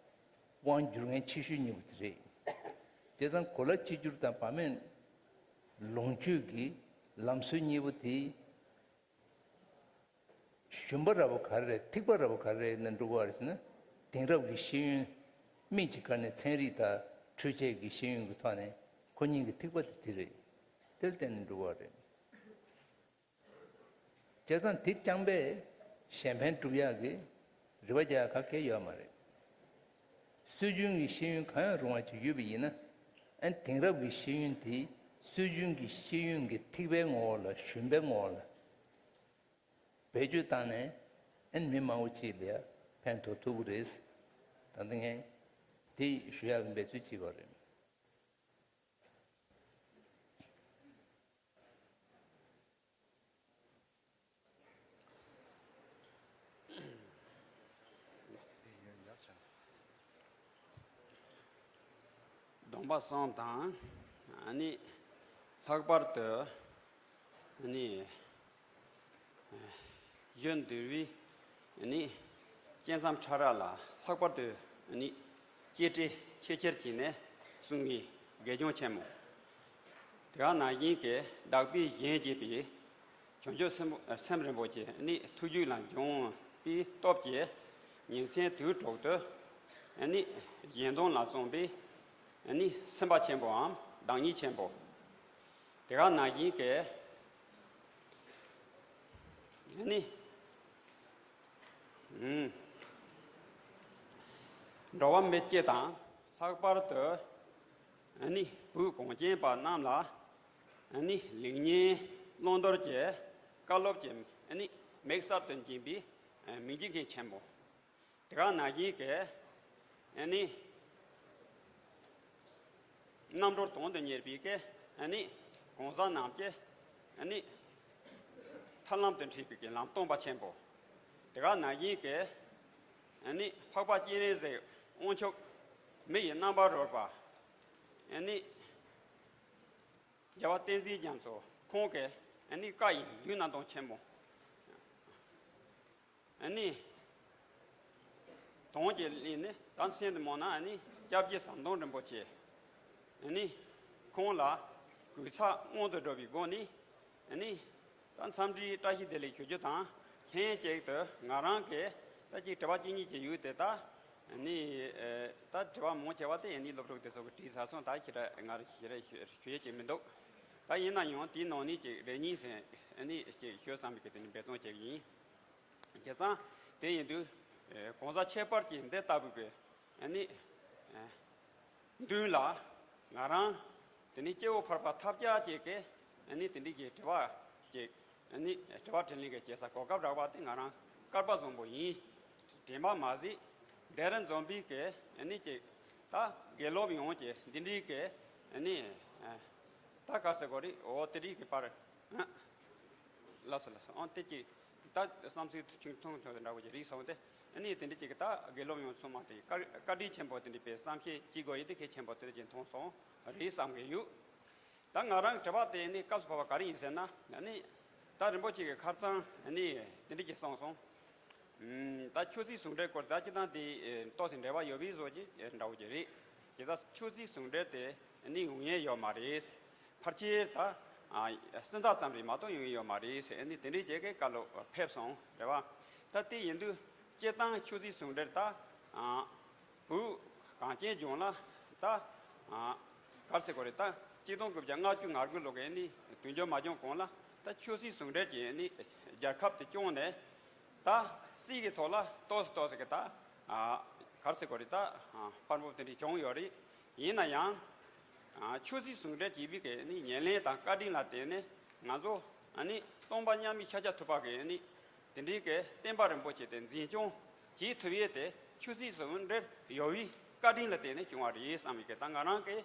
དབང་སྒྱུར་མཁན་ཆེ་ཤོས་གཉིས་པོ་དེ་རེད། བྱས་ཙང་གོ་ལ་གཅིག་གྱུར་དང་བག་མེད་ལོངས་སྤྱོད་ཀྱི་ལམ་སྲོལ་གཉིས་པོ་དེ་ཞུམ་པ་ར་བ་ག་རེ་རེད། ཐིགས་པ་ར་བ་ག་རེ་རེད་ན་འགྲོ་གི་ཡོད་རེད་ཟེར་ན། དེང་རབས་ཀྱི་ཤེས་ཡོན་མིག་གཅིག་དཀར་ནས་ཚན་རིག་དང་འཕྲུལ་ཆས་ཀྱི་ཤེས་ཡོན་གྱི་ཐོག་ནས་ཁོ་གཉིས་ཀྱི་ཐིགས་པ་དེ་དེ་རེད། དེ་ལ་བརྟེན་ནས་འགྲོ་གི་ཡོད་རེད། བྱས་ཙང་དེ་རྐྱང་པས་གཞན་ཕན་སྒྲུབ་ཡག་གི་རེ་བ་རྒྱག་ཡག་ག་གེ་ཡོད་མ་རེད། སྲོལ་རྒྱུན་གྱི་ཤེས་ཡོན་གང་ཡང་རུང་བ་ཅིག་ཡོད་པ་ཡིན་ན། ཨ་ནི་དེང་རབས་ཀྱི་ཤེས་ཡོན་དེ་སྲོལ་རྒྱུན་གྱི་ཤེས་ཡོན་གྱི་ཐིགས་པའི་ངོ་བོ་ལ། ཞུམ་པའི་ངོ་བོ་ལ་བེད་སྤྱོད་བཏང་ནས། ཨ་ནི་མི་མང་པོ་ཅིག་ལ་ཡ་ཕན་ཐོགས་ཐུབ་ཀྱི་རེད། ད་ལྟ་ངས་དེ་ཞུ་ཡག་གི་འབད་རྩོལ་བྱེད་ཀྱི་ཡོད་རེད། སྡོམ་པ་གསུམ་དང་། ཨ་ནི་ལྷག་པར་དུ་ཨ་ནི་གཞོན་དུས་ནས་ནི་བཅས་མཚམས་ཕྲ་རགས་ལ་ལྷག་པར་དུ་ནི་གཅེས་སྤྲས་ཆེས་ཆེར་བྱས་ནས་སྲུང་བའི་དགེ་སྦྱོང་ཆེན་མོ། དེ་ག་ནང་བཞིན་གྱི་བདག་པོས་གཞན་གཅེས་པའི་བྱང་ཆུབ་སེམས་སེམས་རིན་པོ་ཆེ་ནི་ཐུགས་རྒྱུད་ལ་འབྱུང་བའི་སྟོབས་ཀྱིས་ཉིན་མཚན་དུས་དྲུག་ཏུ་ནི་གཞན་སྡོམ་ལ་བརྩོན་པའི་ནི་སེམས་དཔའ་ཆེན་པོའམ་བདག་ཉིད་ཆེན་པོ། དེ་ག་ནང་བཞིན་གྱི་ནི། འགྲོ་བ་མི་སྤྱི་དང་། ལྷག་པར་དུ་ནི་བོད་གངས་ཅན་པ་རྣམས་ལ་ནི་ལེགས་ཉེས་བླང་དོར་གྱི་བཀའ་སློབ་ཀྱི་ནི་མིག་གསར་དུ་འབྱིན་པའི་མི་འཇིགས་མཁན་ཆེན་པོ། དེ་ག་ནང་བཞིན་གྱི་ནི་རྣམ་གྲོལ་དོན་དུ་གཉེར་བའི་གི་ནི་གང་ཟག་རྣམས་ཀྱི་ནི་ཐར་ལམ་དུ་འཁྲིད་པའི་གི་ལམ་སྟོན་པ་ཆེན་པོ། དེ་ག་ནང་བཞིན་གྱི་ནི་འཕགས་པ་སྤྱན་རས་གཟིགས་དབང་ཕྱུག་མི་ཡི་རྣམ་པར་རོལ་པ་ནི་རྒྱལ་བ་བསྟན་འཛིན་རྒྱ་མཚོ་ཁོང་གི་ནི་བཀའ་ཡི་ལུས་རྣམ་ཐར་ཆེན་མོ། ཨ་ནི། དོན་གྱི་གླིང་ནི་ད་མཚན་དུ་མོ་ན་ཨ་ནི་སྐྱབས་རྗེ་ཟམ་གདོང་རིན་པོ་ཆེ། ཨ་ནི། ཁོང་ལ་གུས་ཚགས་སྔོན་དུ་འགྲོ་བའི་སྒོ་ནས། ཨ་ནི། ད་འཚམས་འདྲིའི་བཀྲ་ཤིས་བདེ་ལེགས་ཞུ་རྒྱུ་དང་། ལྷན་ཅིག་ཏུ་ང་རང་གི་ད་ཅིག་དྲི་བ་གཅིག་གཉིས་ཅིག་ཡོད་དེ་ད། ཨ་ནི། ད་དྲི་བ་མང་ཆེ་བ་དེ་ཨ་ནི་སློབ་ཕྲུག་དེ་ཚོ་གི་དྲིས་ཚར་སོང་། ད་ཞེ་དྲག་ང་རང་ཞེ་དྲག་ཞུ་ཞུ་ཡས་ཅིག་མི་འདུག་ད་ཡིན་ན་ཡང་དེའི་ནང་ནས་ཅིག་རེ་གཉིས་ཟེར་ཨ་ནི་ཅིག་ཞུ་བསམ་པའི་གི་དེ་ནི་འབད་བརྩོན་བྱེད་ཀྱི་ཡིན། བྱས་ཙང་དེ་ཡིན་དུས། ཨེ། གང་ཟག་ཁྱད་པར་གྱི་འདི་ལྟ་བུ་གི་ཨ་ནི། ཨེ། མདུན་ལ་ང་རང་དེ་ནི་སྐྱེ་བོ་ཕལ་པ་ཐབས་ཆག་ཅིག་གི་ཨ་ནི་དེ་འདྲའི་གི་དྲི་བ་ཅིག་ཨ་ནི་དྲི་བ་དྲིས་ལན་གི་བྱེད་ས་གོ་སྐབས་རག་པ་དེ་ང་རང་སྐལ་པ་བཟང་པོ་ཡིན། དྲན་པ་མ་ཟད་འདིར་འཛོམས་པའི་གི་ཨ་ནི་ཅིག་ད་དགེ་སློབ་ཡོངས་ཀྱི་འདི་འདྲའི་གི་ཨ་ནི། ཨེ། ད་ག་ཟེར་དགོས་རེད། འོ་དེ་འདྲའི་གི་པར། ལགས་སོ་ལགས་སོ། ཨང་དེ་ཅིག་ད་བསམ་ཚུལ་ཆུང་ཐུང་ཆུང་དེ་འདྲ་བོ་ཅིག་རེད་བསམ་སྟེ། ཨ་ནི་དེ་འདྲ་ཅིག་ད་དགེ་སློབ་ཡོངས་ཚང་མ་དེ་བཀའ་བཀའ་དྲིན་ཆེན་པོ་དེ་འདྲ་པའི་བསམ་ཤེས་ཅིག་དགོས་ཡོད་དེ་གལ་ཆེན་པོ་དེ་འདྲ་ཅིག་མཐོང་སོང་རེད་བསམ་གི་ཡོད། ད་ང་རང་དྲི་བ་དེ་ནི་སྐབས་སུ་བབས་པ་ག་རེ་ཡིན་ཟེར་ན། ཨ་ནི་ད་རིན་པོ་ཆེ་གི་ཁ་རྩང་ཨ་ནི་དེ་འདྲ་ཅིག་གསུངས་སོང་། ད་ཆོས་སྲིད་ཟུང་འབྲེལ་སྐོར་ད་སྤྱིར་བཏང་དེ་ཏོག་ཙམ་འབྲེལ་བ་ཡོད་པའི་བཟོ་ཅིག་འདྲ་བོ་ཅིག་རེད། དེ་ད་ཆོས་སྲིད་ཟུང་འབྲེལ་དེ་ནི་ཡོང་ཡས་ཡོད་མ་རེད། ཕལ་ཆེར་ད་སྲིད་ཟླ་ཙམ་རེད་མ་གཏོགས་ཡོང་ཡས་ཡོད་མ་རེད་ཟེར་ནི་དེ་འདྲའི་བྱས་ཀའི་བཀའ་སློབ་ཕེབས་སོང་རེད་བ། ད་དེ་ཡིན་དུས་སྤྱིར་བཏང་ཆོས་སྲིད་ཟུང་འབྲེལ་ད་བོད་གངས་ཅན་ལྗོངས་ལ་ད་ག་རེ་ཟེར་དགོས་རེད། ད་གཅིག་སྟོང་དགུ་བརྒྱ་ལྔ་བཅུ་ང་དགུ་ལོ་གའི་ནི་དུས་འགྱུར་མ་བྱུང་གོང་ལ་ད་ཆོས་སྲིད་ཟུང་འབྲེལ་གྱི་ནི་རྒྱལ་ཁབ་དེ་བསྐྱངས་ནས། ད་སྲིད་ཀྱི་ཐོག་ལ་ཏོག་ཙམ་ཏོག་ཙམ་གྱི་ད་ག་རེ་ཟེར་དགོས་རེད། ད་འཕར་འབུབ་དེ་འདྲ་བྱུང་ཡོད་རེད། ཡིན་ན་ཡང་ཆོས་སྲིད་ཟུང་འབྲེལ་བྱེད་པའི་གི་ནི་ཉེར་ལེན་དང་བཀའ་དྲིན་ལ་བརྟེན་ནས་ང་ཚོ་ནི་སྟོང་པ་མཉམ་མེད་ཤཱཀྱ་ཐུབ་པ་གི་ནི་དེ་འདྲའི་གི་བསྟན་པ་རིན་པོ་ཆེ་དེ་འཛིན་སྐྱོང་བྱེད་ཐུབ་ཡས་དེ་ཆོས་སྲིད་ཟུང་འབྲེལ་ཡོད་པའི་བཀའ་དྲིན་ལ་བརྟེན་ནས་བྱུང་བ་རེད་བསམ་པའི་གི་ད་ང་རང་གི་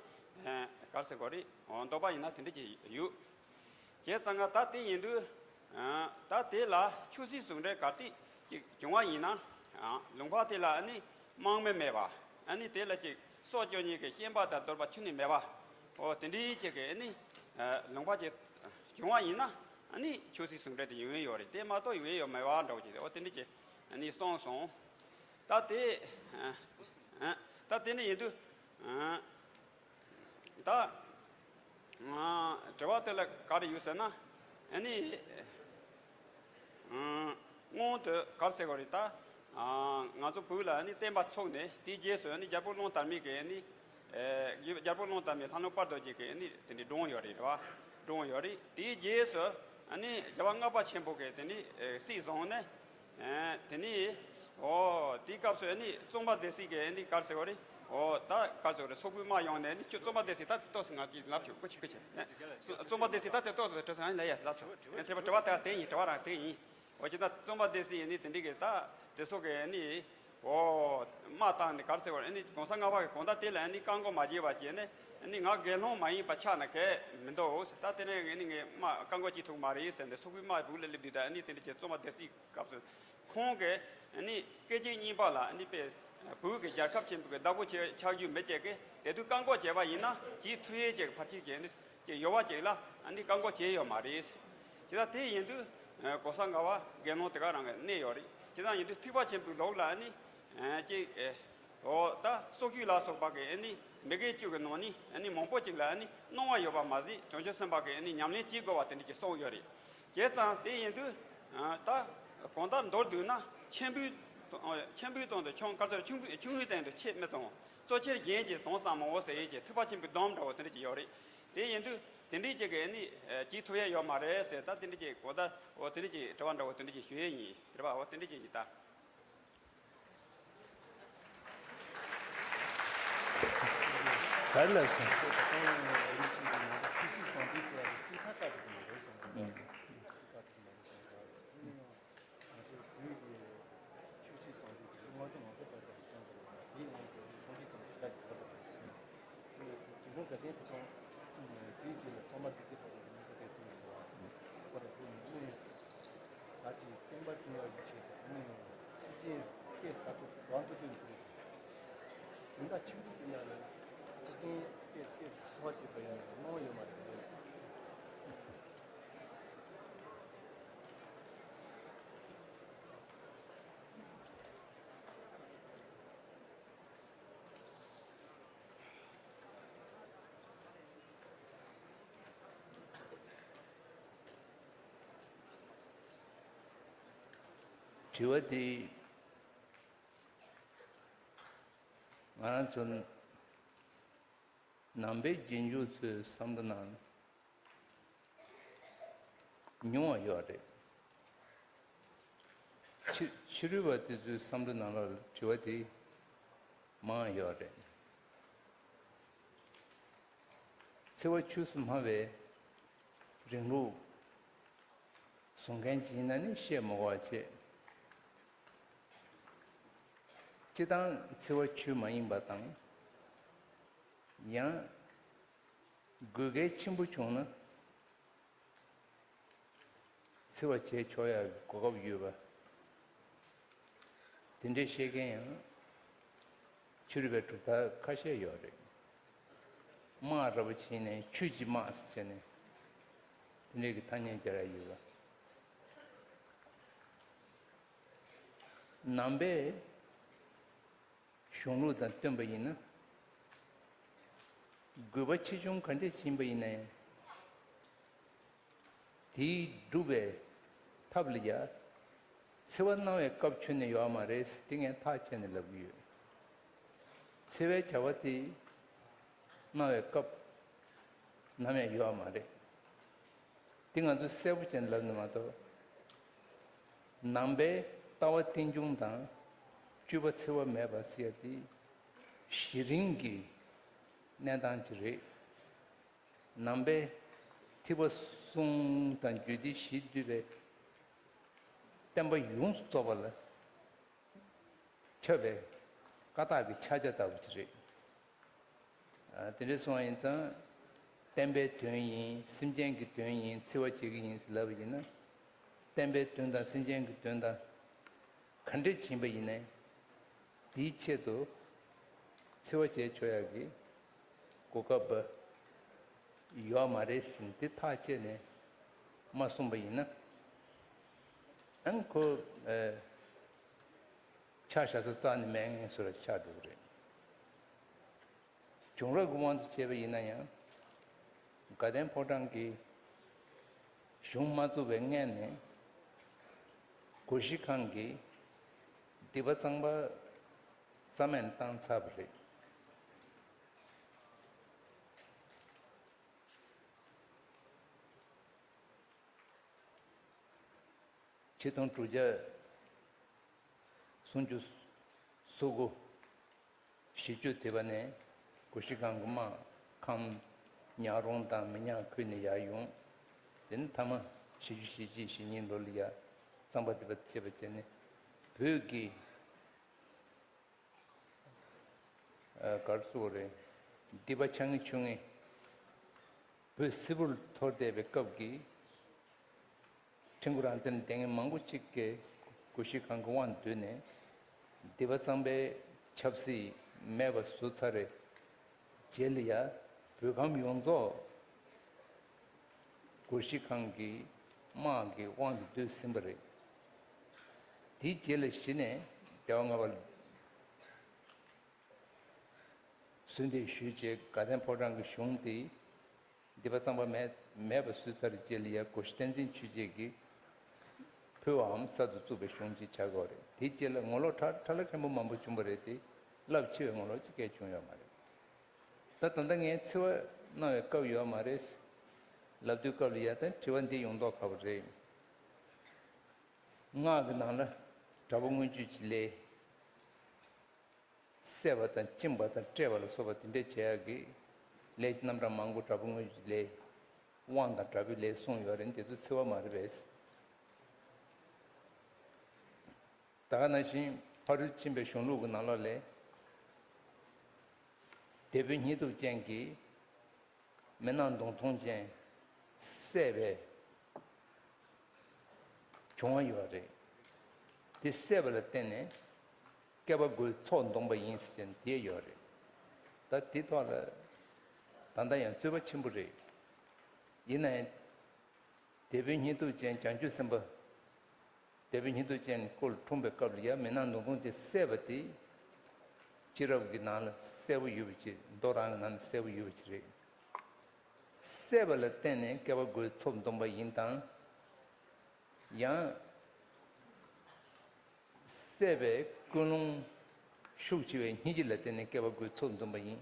ག་རེ་ཟེར་དགོས་རེད། འདོད་པ་ཡིན་ན་དེ་འདྲ་ཅིག་ཡོད། བྱས་ཙང་ང་ད་དེ་ཡིན་དུས། ད་དེ་ལ་ཆོས་སྲིད་ཟུང་འབྲེལ་ག་དུས་ཅིག་བྱུང་བ་ཡིན་ན། ལུང་པ་དེ་ལ་ནི་དམག་མི་མེད་པ། ནི་དེ་ལ་ཅིག་སྲོག་སྐྱོབ་མཁན་གྱི་ཤན་པ་དང་གདོལ་པ་ཁྱོན་ནས་མེད་པ། འོ་དེ་འདྲའི་ཅིག་གི་ནི་ལུང་པ་ཅིག་བྱུང་བ་ཡིན་ན་ནི་ཆོས་སྲིད་ཟུང་འབྲེལ་དེ་ཡོང་ཡས་ཡོད་རེད། དེ་མ་གཏོགས་ཡོང་ཡས་ཡོད་མེད་པ་འདྲ་བོ་ཅིག་འོ་དེ་འདྲ་ཅིག་ནི་གསུངས་སོང་། ད་དེ་ད་དེ་ནི་ཡིན་དུས། ད། དྲི་བ་དེ་ལ་ག་རེ་ཡོད་ཟེར་ན། ཨ་ནི། སྔོན་དུ་ག་རེ་ཟེར་དགོས་རེད་ད། ང་ཚོ་བོད་ལ་ཨ་ནི་བསྟན་པ་ཚུགས་ནས་དེའི་རྗེས་སུ་ཨ་ནི་རྒྱལ་པོ་གླང་དར་མའི་གི་ཨ་ནི། རྒྱལ་པོ་གླང་དར་མའི་ལྷ་ནུབ་དཔལ་རྡོ་རྗེ་གི་ཨ་ནི་དེ་འདྲའི་བཀྲོངས་ཡོད་རེད་རེད་བ། བཀྲོངས་ཡོད་རེད། དེའི་རྗེས་སུ་ཨ་ནི་རྒྱལ་བ་ལྔ་པ་ཆེན་པོ་གི་དེ་ནི་སྲིད་བཟུང་ནས། དེ་ནི། ཨོ། དེའི་སྐབས་སུ་ཨ་ནི་གཙང་པ་སྡེ་སྲིད་ཀྱི་ཨ་ནི་ག་རེ་ཟེར་བ་རེད། ཨོ། ད་ག་རེ་ཟེར་བ་རེད། སོག་པོའི་དམག་ཡོང་ནས་ཨ་ནི་ཁྱོད་གཙང་པ་སྡེ་སྲིད་ད་ཏོག་ཙམ་ང་གིས་ལབ་ཆོག་གོ་ཆི་གི་ཆེ། གཙང་པ་སྡེ་སྲིད་ད་དེ་ཏོག་ཙམ་དྲི་སང་ལ་ཡ་ལབ་སོང་། དྲི་བ་དྲི་བ་ད་དེ་ཡིན། དྲི་བ་རང་དེ་ཡིན། ཨོ་ཅི་ད་གཙང་པ་སྡེ་སྲིད་ཡིན་ནི་དེ་འདྲི་གི་ད་དེ་སོག་གི་ཨ་ནི། ཨོ། དམག་བཏང་ནས་ག་རེ་ཟེར་བ་རེད། ཨ་ནི་གོང་ས་ལྔ་པ་གི་གོང་ད་དེ་ལ་ཨ་ནི་བཀག་འགོག་མ་བྱས་པ་བྱས་ནས་ཨ་ནི་ང་དགེ་སློང་མ་ཡིན་པ་ཆགས་ན་གལ་མི་འདུག་ད་དེ་ནས་ཨ་ནི་ངས་དམག་བཀག་འགོག་བྱེད་ཐུབ་མ་རེད་ཟེར་ནས་སོག་པོའི་དམག་བོད་ལ་སླེབས་དུས་ད་ཨ་ནི་དེ་འདྲི་བྱས་གཙང་པ་སྡེ་སྲིད། སྐབས་སུ། ཁོང་གིས་ནི་སྐད་ཅིག་གཉིས་པ་ལ་ནི་དཔེ་བོད་ཀྱི་རྒྱལ་ཁབ་ཆེན་པོ་གི་བདག་པོ་ཆགས་རྒྱུ་མི་བྱེད་ཀི། དེ་དུས་བཀག་འགོག་བྱས་པ་ཡིན་ན་བྱེད་ཐུབ་ཡས་ཅིག་ཕལ་ཆེར་གྱི་ནི་ཅིག་ཡོད་པ་ཅིག་ལ་ནི་བཀག་འགོག་བྱས་ཡོད་མ་རེད། དེ་ད་དེ་ཡིན་དུས་གོང་ས་ལྔ་པ་དགེ་སློང་དེ་ག་རང་གི་གནས་ཡོད་རེད། དེ་ད་ཡིན་དུས་ཐེག་པ་ཆེན་པོའི་ལུགས་ལ་ནི་ཅིག་འོ་ད་སོག་ཆོས་ལ་སོགས་པ་གི་ནི་མི་དགེ་བཅུ་གི་ནང་ནི་ནི་མང་པོ་ཅིག་ལ་ནི་སྣང་བ་ཡོད་པ་མ་ཟད་བྱང་ཆུབ་སེམས་དཔའ་གི་ནི་ཉམས་ལེན་བྱེད་དགོས་པ་དེ་འདྲ་ཅིག་གསུངས་ཡོད་རེད། བྱས་ཙང་དེ་ཡིན་དུས། ད་གང་ལྟར་མདོར་བསྡུས་ན་ཆེན་པོའི་ཆེན་པོའི་དོན་དུ་ཆུང་། ག་རེ་ཟེར། ཆུང་ཆུང་ངུའི་སྟེང་དུ་ཆེ་མི་གཏོང་། གཙོ་ཆེར་གཞན་གྱི་དོན་བསམ་མོ་ཟེར་ཡས་ཀྱི་ཐེག་པ་ཆེན་པོའི་སྡོམ་འདྲ་བོ་དེ་འདྲ་ཅིག་ཡོད་རེད། དེ་ཡིན་དུས་དེ་འདྲའི་ཅིག་གི་ནི་བྱེད་ཐུབ་ཡས་ཡོད་མ་རེད་ཟེར། ད་དེ་འདྲ་ཅིག་གང་ལྟར་འོ་དེ་འདྲ་ཅིག་དྲི་བ་འདྲ་བོ་དེ་འདྲ་ཅིག་ཞུ་ཡས་ཡིན། རེད་པ། འོ་དེ་འདྲ་ཅིག་ཡིན་ད། ག་རེ་ལབ་སོང་། ད་ལྟ་ཡང་རིན་ཆེན་གྱི་ང་ཚོ་ཆོས་སྲིད་ཟུང་འབྲེལ་ཟེར་བ་དེ་སྲིད་ཁ་བཀག་ཐུབ་ཀྱི་མ་རེད་གསུངས་པ་རེད། ཨུ། སྲིད་ཁ་བཀག་ཐུབ་ཀྱི་མ་རེད་གསུངས་པ་རེད། ཨ་ནི་ང་ཚོ་བོད་ཀྱི་ཆོས་སྲིད་ཟུང་འབྲེལ་དེ་ལོ་ལྔ་བཅུ་ང་དགུ་ལ་བརྒྱབ་པ་ཅན་དུ་ལ་དེའི་ནང་དུ་ཚོགས་ཞིང་དང་ཞི་བདེ་ཡོད་པ་རེད་ཟེར། དེ་དེ་སྔོན་དགའ་ལྡན་ཕོ་བྲང་བཙུགས་ནས་དེའི་རྗེས་ལ་ཚོགས་མ་འདི་ཚེ་བར་དུ་ཉིན་ཐོ་དེ་བཙུགས་ཟེར་བ་ཁོ་རང་ཚོ་ནི་ད་ཅིག་བསྟན་པ་བསྐྲུན་ཡག་གི་ཆེད་དུ་ནི་སྲིད་ཇུས་སྐད་ཟླ་དྲུག་ལོ་དྲུག་ཙམ་ཞིག་དོན་དག་ཆེན་པོ་དེ་ཡང་ནི་སྲིད་ཇུས་སྐད་སྐད་འཚོ་བ་བྱེད་པ་ཡིན་ན་སྣང་བ་ཡོད་མ་རེད་ཟེར། དྲི་བ་དེ་ང་རང་ཚོ་ནང་པའི་རྗེས་འཇུག་ཚོའི་བསམ་བློ་ནང་ཉུང་བ་ཡོད་རེད། ཕྱི་ཕྱི་རོལ་པ་དེ་ཚོའི་བསམ་བློ་ནང་ལ་དྲི་བ་དེ་མང་ཡོད་རེད། འཚེ་བ་ཆོས་སུ་སྨྲ་བའི་རིང་ལུགས་བཟུང་མཁན་ཅིག་ཡིན་ན་ནི་བཤད་མ་དགོས་པ་བྱས། སྤྱིར་བཏང་འཚེ་བ་ཆོས་མ་ཡིན་པ་དང་། ཡང་དགོས་གལ་ཆེན་པོ་བྱུང་ན། འཚེ་བ་བྱས་ཆོག་ཡག་གི་གོ་སྐབས་ཡོད་པ། དེ་འདྲའི་བཤད་མཁན་ཡང་ཕྱི་རོལ་པའི་གྲུབ་མཐའ་ཁ་ཤས་ཡོད་རེད། དམག་ར་བ་བྱས་ནས་ཆོས་ཀྱི་དམག་ཟེར་ནས་དེ་འདྲའི་གི་ཐ་སྙད་སྦྱར་ཡག་ཡོད་པ། ནང་པའི་གཞུང་ལུགས་དང་བསྟུན་པ་ཡིན་ན། དགོས་པ་ཆེ་ཆུང་ག་འདྲས་ཕྱིན་པ་ཡིན་ན་ཡང་། དེའི་སྒྲུབ་པའི་ཐབས་ལ་ཡ། འཚེ་བ་གནང་བའི་སྐབས་ཁྱོན་ནས་ཡོད་མ་རེད། དེ་ངས་ཐག་བཅད་ནས་ལབ་ཀྱི་ཡོད། འཚེ་བའི་བྱ་བ་དེ་གནང་བའི་སྐབས་ནམ་ཡང་ཡོད་མ་རེད། དེ་ང་ཚོས་གསལ་པོ་བྱས་ནས་ལབ་ནས་མ་གཏོགས། ནང་པའི་ལྟ་བ་རྟེན་འབྱུང་དང་སྤྱོད་པ་འཚེ་བ་མེད་པ་ཟེར་ཡ་དེ་གཞི་རིམ་གྱི་གནས་སྟངས་ཅིག་རེད། ནང་པའི་ཐེག་པ་གསུམ་དང་རྒྱུད་སྡེ་བཞིས་བསྡུས་པའི་བསྟན་པ་ཡོངས་སུ་རྫོགས་པ་ལ་ཁྱབ་པའི་བཀའ་རྟགས་ཀྱི་ཕྱག་རྒྱ་ལྟ་བུ་ཅིག་རེད། ཨ། དེ་འདྲ་སོང་བ་ཡིན་ཙང་། བསྟན་པའི་དོན་ཡིན། སེམས་ཅན་གྱི་དོན་ཡིན། འཚེ་བ་བྱེད་ཀྱི་ཡིན་ཟེར་ལབ་པ་ཡིན་ན། བསྟན་པའི་དོན་དང་སེམས་ཅན་གྱི་དོན་དང་ག་འདྲ་ཕྱིན་པ་ཡིན་ནའི། དེའི་ཆེད་དུ་འཚེ་བ་བྱས་ཆོག་ཡག་གི་གོ་སྐབས་ཡོད་མ་རེད་ཟེར་ནས་དེ་ཐག་བཅད་ནས་མ་གསུངས་པ་ཡིན་ན། ཨང་ཁོ། ཨ། ཆ་བཞག་ས་རྩ་ནས་མེད་མཁན་བཟོ་འདྲ་ཆགས་འགྲོ་གི་རེད། བྱུང་རབས་ཀྱི་དབང་དུ་བྱས་པ་ཡིན་ན་ཡང་། དགའ་ལྡན་ཕོ་བྲང་གི་གཞུང་མ་བཙུགས་པའི་སྔོན་ནས་སྒོར་གཞས་ཁང་གིས་སྡིག་པ་གཙང་པ་རྩ་མེད་བཏང་ཚར་བ་རེད། ཆིག་སྟོང་དྲུག་བརྒྱ་སུམ་ཅུ་སོ་དགུ། བཞི་བཅུ་དེ་བ་ནས་སྒོར་གཞས་ཁང་གི་དམག་ཁམས་ཉག་རོང་དང་མི་ཉག་ཁུལ་ནས་ཡར་ཡོང་། དེ་ནས་མཐའ་མ་བཞི་བཅུ་ཞེ་གཅིག་ཞེ་གཉིས་ལོ་ལ་ཡར་གཙང་པ་སྡིག་པ་བྱེད་པ་བྱས་ནས་བོད་ཀྱི། ཨ། ག་རེ་ཟེར་དགོས་རེད། སྡིག་པ་ཆགས་ངེས་ཆུང་ངེས་བོད་སིལ་བུར་འཐོར་བསྡད་པའི་སྐབས་ཀྱི་ཁྲིམས་སྐུ་རང་བཙན་ལྡན་མཁན་མང་པོ་གཅིག་གིས་སྒོར་གཞས་ཁང་གི་དབང་བསྡུས་ནས་སྡིག་པ་གཙང་པའི་ཆབ་སྲིད་མེད་པ་བཟོས་ཚར་རེད། རྗེས་ལ་ཡ་བོད་ཁམས་ཡོངས་རྫོགས་སྒོར་གཞས་ཁང་གི་དམག་གི་དབང་དུ་བསྡུས་ཟིན་པ་རེད། དེའི་རྗེས་ལ་གཞི་ནས་རྒྱལ་བ་ལྔ་པ་གསོལ་འདེབས་ཞུས་རྗེས་དགའ་ལྡན་ཕོ་བྲང་གི་གཞུང་དེ་སྡིག་པ་གཙང་པ་མེད་མེད་པ་བཟོས་ཚར་རྗེས་ལ་ཡ་སྒོར་གཞས་བསྟན་འཛིན་ཆོས་རྒྱལ་གྱིས་ཕུལ་བའམ་གསར་དུ་བཙུགས་པའི་གཞུང་ཅིག་ཆགས་ཀྱི་ཡོད་རེད། དེའི་རྗེས་ལ་ངོ་ལོག་ཁྲ་ཁྲ་ལ་ཕྲན་བུ་མང་པོ་བྱུང་བ་རེད་དེ། རླབས་ཆེ་བའི་ངོ་ལོག་ཅིག་སྐད་བྱུང་ཡོད་མ་རེད། ད་ད་ལྟ་ངས་འཚེ་བ་གནང་བའི་སྐབས་ཡོད་མ་རེད་ལབ་དུས་སྐབས་ལ་ཡ་ད་དྲི་བ་འདི་ཡོང་མདོག་ཁ་པོ་རེད། སྔགས་ཀྱི་ནང་ལ་དྲག་པོ་མངོན་སྤྱོད་ཀྱི་ལས། བསད་པ་དང་བཅིངས་པ་དང་བསྐྲད་པ་ལ་སོགས་པ་དེ་འདྲས་བྱེད་ཡག་གི་ ལས་ཀྱི་རྣམ་གྲངས་མང་པོ་དྲག་པོའི་དངོས་ཀྱི་ལས། དབང་དང་དྲག་པོའི་ལས་གསུངས་ཡོད་རེད། དེ་ཚོ་འཚེ་བ་མ་རེད་པས། ད་ག་ནང་བཞིན་ཕ་རོལ་ཕྱིན་པའི་གཞུང་ལུགས་ཀྱི་ནང་ལོགས་ལས། དེད་དཔོན་སྙིང་སྟོབས་ཅན་གྱིས་མི་སྣང་མདུང་ཐུང་ཅན་བསད་པའི་བྱུང་བ་ཡོད་རེད། དེ་བསད་པ་ལ་བརྟེན་ནས་བསྐལ་པ་དགུའི་ཚོགས་བརྡུངས་པ་ཡིན་ཟེར་ནས་དེ་ཡོད་རེད། ད་དེ་ཐོག་ལ་ད་ལྟ་ཡང་རྩོད་པ་ཆེན་པོ་རེད། ཡིན་ན་ཡང་། དེད་དཔོན་སྙིང་སྟོབས་ཅན་བྱང་ཆུབ་སེམས་དཔའ། དེད་དཔོན་སྙིང་སྟོབས་ཅན་སྐུ་ལ་འཁྲུངས་པའི་སྐབས་ལ་ཡང་མི་སྣང་མདུང་ཐུང་ཅན་བསད་པ་དེ། སྤྱི་རབས་ཀྱི་ནང་ལ་གསལ་པོ་ཡོད་པ་ཅིག་མདོ་རང་གི་ནང་ལ་གསལ་པོ་ཡོད་པ་ཅིག་རེད། བསད་པ་ལ་བརྟེན་ནས་བསྐལ་པ་དགུའི་ཚོགས་བརྡུངས་པ་ཡིན་དང་། ཡང་། བསད་པའི་ཀུན་སློང་ཤུགས་ཆེ་བའི་སྙིང་རྗེ་ལ་བརྟེན་ནས་བསྐལ་པ་དགུའི་ཚོགས་བརྡུངས་པ་ཡིན།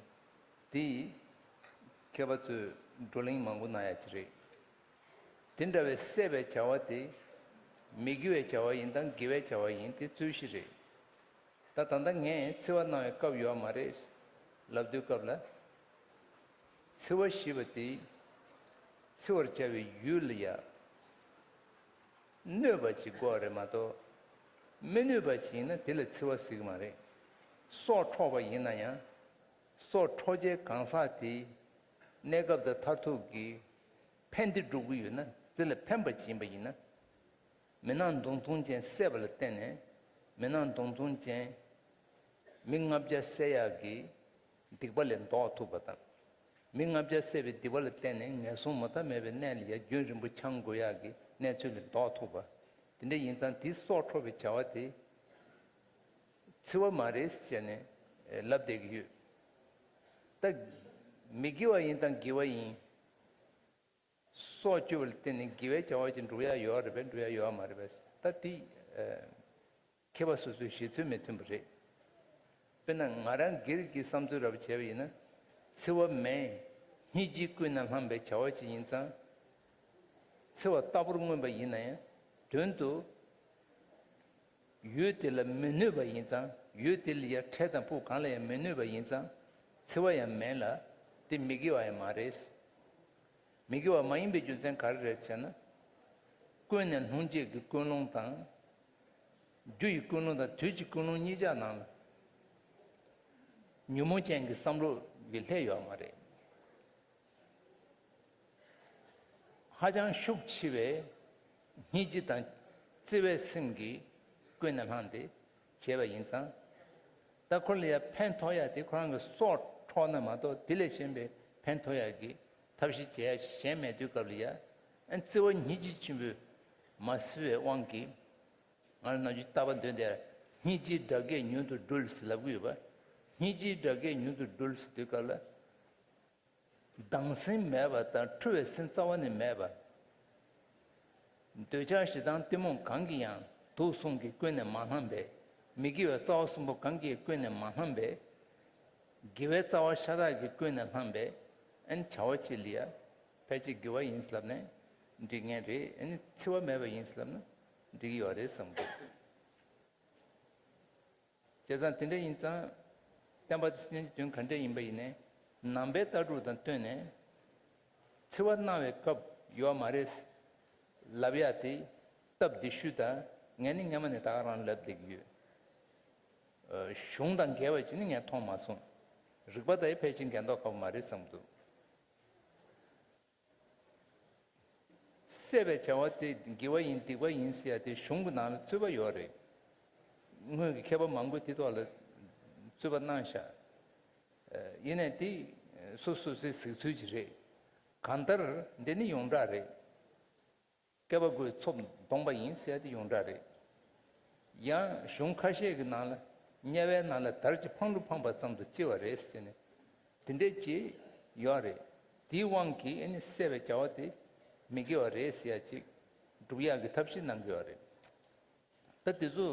དེ་ཡིས་མཁས་པ་ཚོས་བགྲོ་གླེང་མང་པོ་གནང་ཡ་ཅིག་རེད། དེ་འདྲ་བའི་བསད་པའི་བྱ་བ་དེ་མི་དགེ་བའི་བྱ་བ་ཡིན་དང་དགེ་བའི་བྱ་བ་ཡིན། དེ་རྩོད་གཞི་རེད། ད་ད་ལྟ་ངས་འཚེ་བ་གནང་བའི་སྐབས་ཡོད་མ་རེད་ལབ་དུས་སྐབས་ལ། འཚེ་བ་ཞེས་པ་དེ་འཚེ་བར་བྱ་བའི་ཡུལ་ལ་ཡ་གནོད་པ་ཅིག་དགོས་རེད་མ་གཏོགས། མི་གནོད་པ་ཅིག་ཡིན་ན་དེ་ལ་འཚེ་བ་ཟེར་གི་མ་རེད། སྲོག་འཕྲོག་པ་ཡིན་ན་ཡང་། སྲོག་འཕྲོག་བྱའི་གང་ཟག་དེའི་གནས་སྐབས་དང་མཐར་ཐུག་གི་ཕན་བདེ་སྒྲུབ་ཀྱི་ཡོད་ན་དེ་ལ་ཕན་པ་ཅིག་ཡིན་པ་ཡིན་ན། མི་སྣང་མདུང་ཐུང་ཅན་བསད་པ་ལ་བརྟེན་ནས་མི་སྣང་མདུང་ཐུང་ཅན་མི་ལྔ་བརྒྱ་བསད་ཡག་གི་སྡིག་པ་ལས་ལྡོག་ཐུབ་པ་དང་། མི་ལྔ་བརྒྱ་བསད་པའི་སྡིག་པ་ལ་བརྟེན་ནས་ངན་སོང་མུ་མཐའ་མེད་པའི་གནས་ལ་ཡང་རྒྱུན་རིང་པོ་འཁྱམས་དགོས་ཡག་གི་གནས་ཚུལ་ལས་ལྡོག་ཐུབ་པ། དེ་འདྲ་ཡིན་ཙང་དེའི་སྲོག་འཕྲོག་པའི་བྱ་བ་དེ་འཚེ་བ་མ་རེད་ཟེར་ནས་ལབ་བསྡད་ཀྱི་ཡོད། ད་མི་དགེ་བ་ཡིན་དང་དགེ་བ་ཡིན། སྲོག་གཅོད་པ་ལ་བརྟེན་ནས་དགེ་བའི་བྱ་བ་ཅིག་འགྲུབ་ཡ་ཡོད་རེད་པས། འགྲུབ་ཡ་ཡོད་མ་རེད་པས། ད་དེ་ཨ། མཁས་པ་སོ་སོའི་བཞེད་ཚུལ་མི་མཐུན་པ་རེད། དཔེར་ན་ང་རང་སྒེར་གྱི་བསམ་ཚུལ་ར་བ་བྱས་པ་ཡིན་ན། འཚེ་བ་མེད། སྙིང་རྗེས་ཀུན་ནས་བསླངས་པའི་བྱ་བ་ཅིག་ཡིན་ཙང་། འཚེ་བ་ལྟ་བུར་མངོན་པ་ཡིན་ན་ཡང་དོན་དུ། ཡུལ་དེ་ལ་མི་གནོད་པ་ཡིན་ཙང་། ཡུལ་དེ་ལ་ཡང་འཕྲལ་དང་ཕུགས་གང་ལ་ཡང་མི་གནོད་པ་ཡིན་ཙང་། འཚེ་བ་ཡང་མེད་ལ། དེ་མི་དགེ་བ་ཡང་མ་རེད། མི་དགེ་བ་མ་ཡིན་པའི་རྒྱུ་མཚན་ག་རེ་རེད་ཟེར་ན། ཀུན་ནས་སློང་བྱེད་ཀྱི་ཀུན་སློང་དང་། རྒྱུ་ཡི་ཀུན་སློང་དང་དུས་ཀྱི་ཀུན་སློང་གཉིས་ཆ་ནང་ལ། ཉོན་མོངས་ཅན་གྱི་བསམ་བློ་ཡི་ལྷད་ཡོད་མ་རེད། ཧ་ཅང་ཤུགས་ཆེ་བའི་སྙིང་རྗེ་དང་བརྩེ་བའི་སེམས་ཀྱིས་ཀུན་ནས་བསླངས་ཏེ་བྱས་པ་ཡིན་ཙང་། ད་ཁོ་ལ་ཡང་ཕན་ཐོགས་ཡ་དེ་ཁོ་རང་གི་སྲོག་འཕྲོག་ན་མ་གཏོགས་དེ་ལས་གཞན་པའི་ཕན་ཐོགས་ཡ་གི་ཐབས་ཤེས་བྱེད་ཡ་གཞན་མེད་དུས་སྐབས་ལ་ཡ། ཨ་བརྩེ་བ་སྙིང་རྗེ་ཆེན་པོས་མ་བསིལ་བའི་དབང་གིས། ང་ལ་ནམ་རྒྱུན་རྟག་པར་འདོན་དེ། སྙིང་རྗེའི་སྒྲ་སྐད་མྱུར་དུ་སྒྲོལ་ཟེར་ལབ་ཀྱི་ཡོད་པ། སྙིང་རྗེའི་སྒྲ་སྐད་མྱུར་དུ་སྒྲོལ་ཟེར་དུས་སྐབས་ལ། སྡང་སེམས་མེད་པ་དང་འཁྲུལ་བའི་སེམས་རྩ་བ་ནས་མེད་པ། འདོད་ཆགས་ཞེ་སྡང་གཏི་མུག་གང་གིས་ཡང་དུག་གསུམ་གྱིས་ཀུན་ནས་མ་བསླངས་པའི། མི་དགེ་བའི་རྩ་བ་གསུམ་པོ་གང་གིས་ཀུན་ནས་མ་བསླངས་པའི། དགེ་བའི་རྩ་བ་ཤ་སྟག་གིས་ཀུན་ནས་བསླངས་པའི་ཨ་ནི་བྱ་བ་ཅིག་ལ་ཡ་ཕལ་ཆེར་དགེ་བ་ཡིན་ཟེར་ལབ་ན་འགྲིག་ངེས་རེད། ཨ་ནི་འཚེ་བ་མེད་པ་ཡིན་ཟེར་ལབ་ན་འགྲིག་གི་ཡོད་རེད་བསམ་གི་འདུག་བྱས་ཙང་དེ་འདྲ་ཡིན་ཙང་། བསྟན་པ་དེ་སྙན་གྱི་དོན་ག་འདྲ་ཡིན་པ་ཡིན་ནའི། ནང་པའི་ལྟ་གྲུབ་དང་བསྟུན་ནས། འཚེ་བ་གནང་བའི་སྐབས་ཡོད་མ་རེད། ལབ་ཡ་དེ་སྟབས་བདེ་ཤོས་དང་ངས་ནི་སྔ་མ་ནས་ད་ག་རང་ལབ་བསྡད་ཀྱི་ཡོད། ཨ། གཞུང་དང་འགལ་བ་ཅིག་ནི་ངས་མཐོང་མ་སོང་། རིགས་པ་དང་ཡང་ཕལ་ཆེར་འགལ་མདོག་ཁ་པོ་མ་རེད་བསམ་འདུག་བསད་པའི་བྱ་བ་དེ་དགེ་བ་ཡིན་སྡིག་པ་ཡིན་ཟེར་ཡ་དེ་གཞུང་གི་ནང་ལ་རྩོད་པ་ཡོད་རེད། སྔོན་གྱི་མཁས་པ་མང་པོས་དེ་ཐོག་ལ་རྩོད་པ་གནང་ཤག་ཡིན་ནའི་དེ་སོ་སོ་སོའི་གཟིགས་ཚུལ་ཅིག་རེད། གང་ལྟར་འདི་ནི་ཡོངས་གྲགས་རེད། བསྐལ་པ་དགུའི་ཚོགས་བརྡུངས་པ་ཡིན་ཟེར་ཡ་དེ་ཡོངས་གྲགས་རེད། ཡང་གཞུང་ཁ་ཤས་ཀྱི་ནང་ལ་དམྱལ་བའི་ནང་ལ་དར་གྱི་འཕང་ལུ་འཕངས་པ་ཙམ་དུ་ལྕི་བ་རེད་ཟེར་ནས། དེ་འདྲས་ཅིག་ཡོད་རེད། དེའི་དབང་གིས་ཨ་ནི་བསད་པའི་བྱ་བ་དེ་མི་དགེ་བ་རེད་ཟེར་ཡ་ཅིག་སྒྲུབ་ཡག་གི་ཐབས་ཤེས་གནང་གི་ཡོད་རེད། ད་དེ་ཚོ་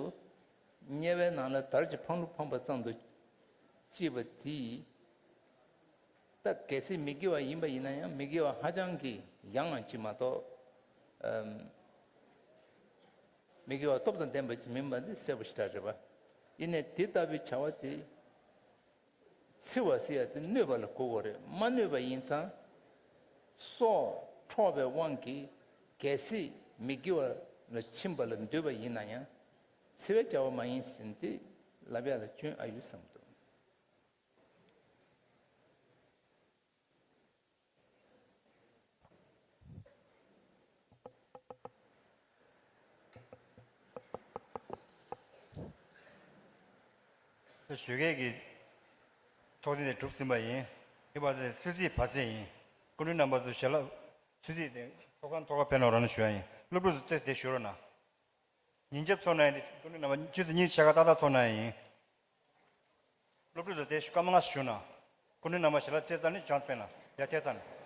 དམྱལ་བའི་ནང་ལ་དར་གྱི་འཕང་ལུ་འཕངས་པ་ཙམ་དུ་ལྕི་བ་དེ། ད་གལ་སྲིད་མི་དགེ་བ་ཡིན་པ་ཡིན་ན་ཡང་མི་དགེ་བ་ཧ་ཅང་གི་ཡང་ཡང་ཅིག་མ་གཏོགས། ཨམ། མི་དགེ་བ་སྟོབས་དང་ལྡན་པ་ཞིག་མིན་པ་འདི་གསལ་པོ་ཞེ་དྲག་རེད་པ། ཡིན་ནའི་དེ་ལྟ་བུའི་བྱ་བ་དེ། འཚེ་བ་ཟེར་ཡ་དེ་གནོད་པ་ལ་གོ་དགོས་རེད། མ་གནོད་པ་ཡིན་ཙང་། སྲོག་འཕྲོག་པའི་དབང་གིས་གལ་སྲིད་མི་དགེ་བ་ལ་ཕྱིན་པ་ལ་འདོད་པ་ཡིན་ན་ཡང་། འཚེ་བའི་བྱ་བ་མ་ཡིན་ཟེར་འདི་ལབ་ཡ་ལ་སྐྱོན་ཨ་ཡོད་བསམ་འདུག། ཞུ་མཁན་གྱི་ཚོགས་ཆེན་དེ་གྲུབ་ཟིན་པ་ཡིན། དེ་བར་དུ་ཚུལ་རྩིས་བར་ཆད་ཡིན། སྐུ་མགྲོན་རྣམ་པ་ཚོ་ཞལ་ལག་ཚུལ་རྩིས་དེ་ཐོག་ཁང་ཐོག་ཁ་ཕེབས་གནང་རོགས་གནང་ཞུ་ཡ་ཡིན། སློབ་ཕྲུག་ཚོ་ཏོག་ཙམ་བསྡད་ཞུ་རོགས་གནང་། ཉིན་རྒྱབ་ཚོགས་གནང་ཡ་དེ་སྐུ་མགྲོན་རྣམ་པ་ཆུ་ཚོད་ཉི་ཤུ་ཕྱེད་ཀ་ཏག་ཏག་ཚོགས་གནང་ཡ་ཡིན། སློབ་ཕྲུག་ཚོ་དེ་སྐར་མ་ལྔ་ཞུ་ན། སྐུ་མགྲོན་རྣམ་པ་ཞལ་ལག་སྤྲད་ཚར་ནས་བྱང་སྤེལ་ན་ཡ་ཐད་ཚར་ནས།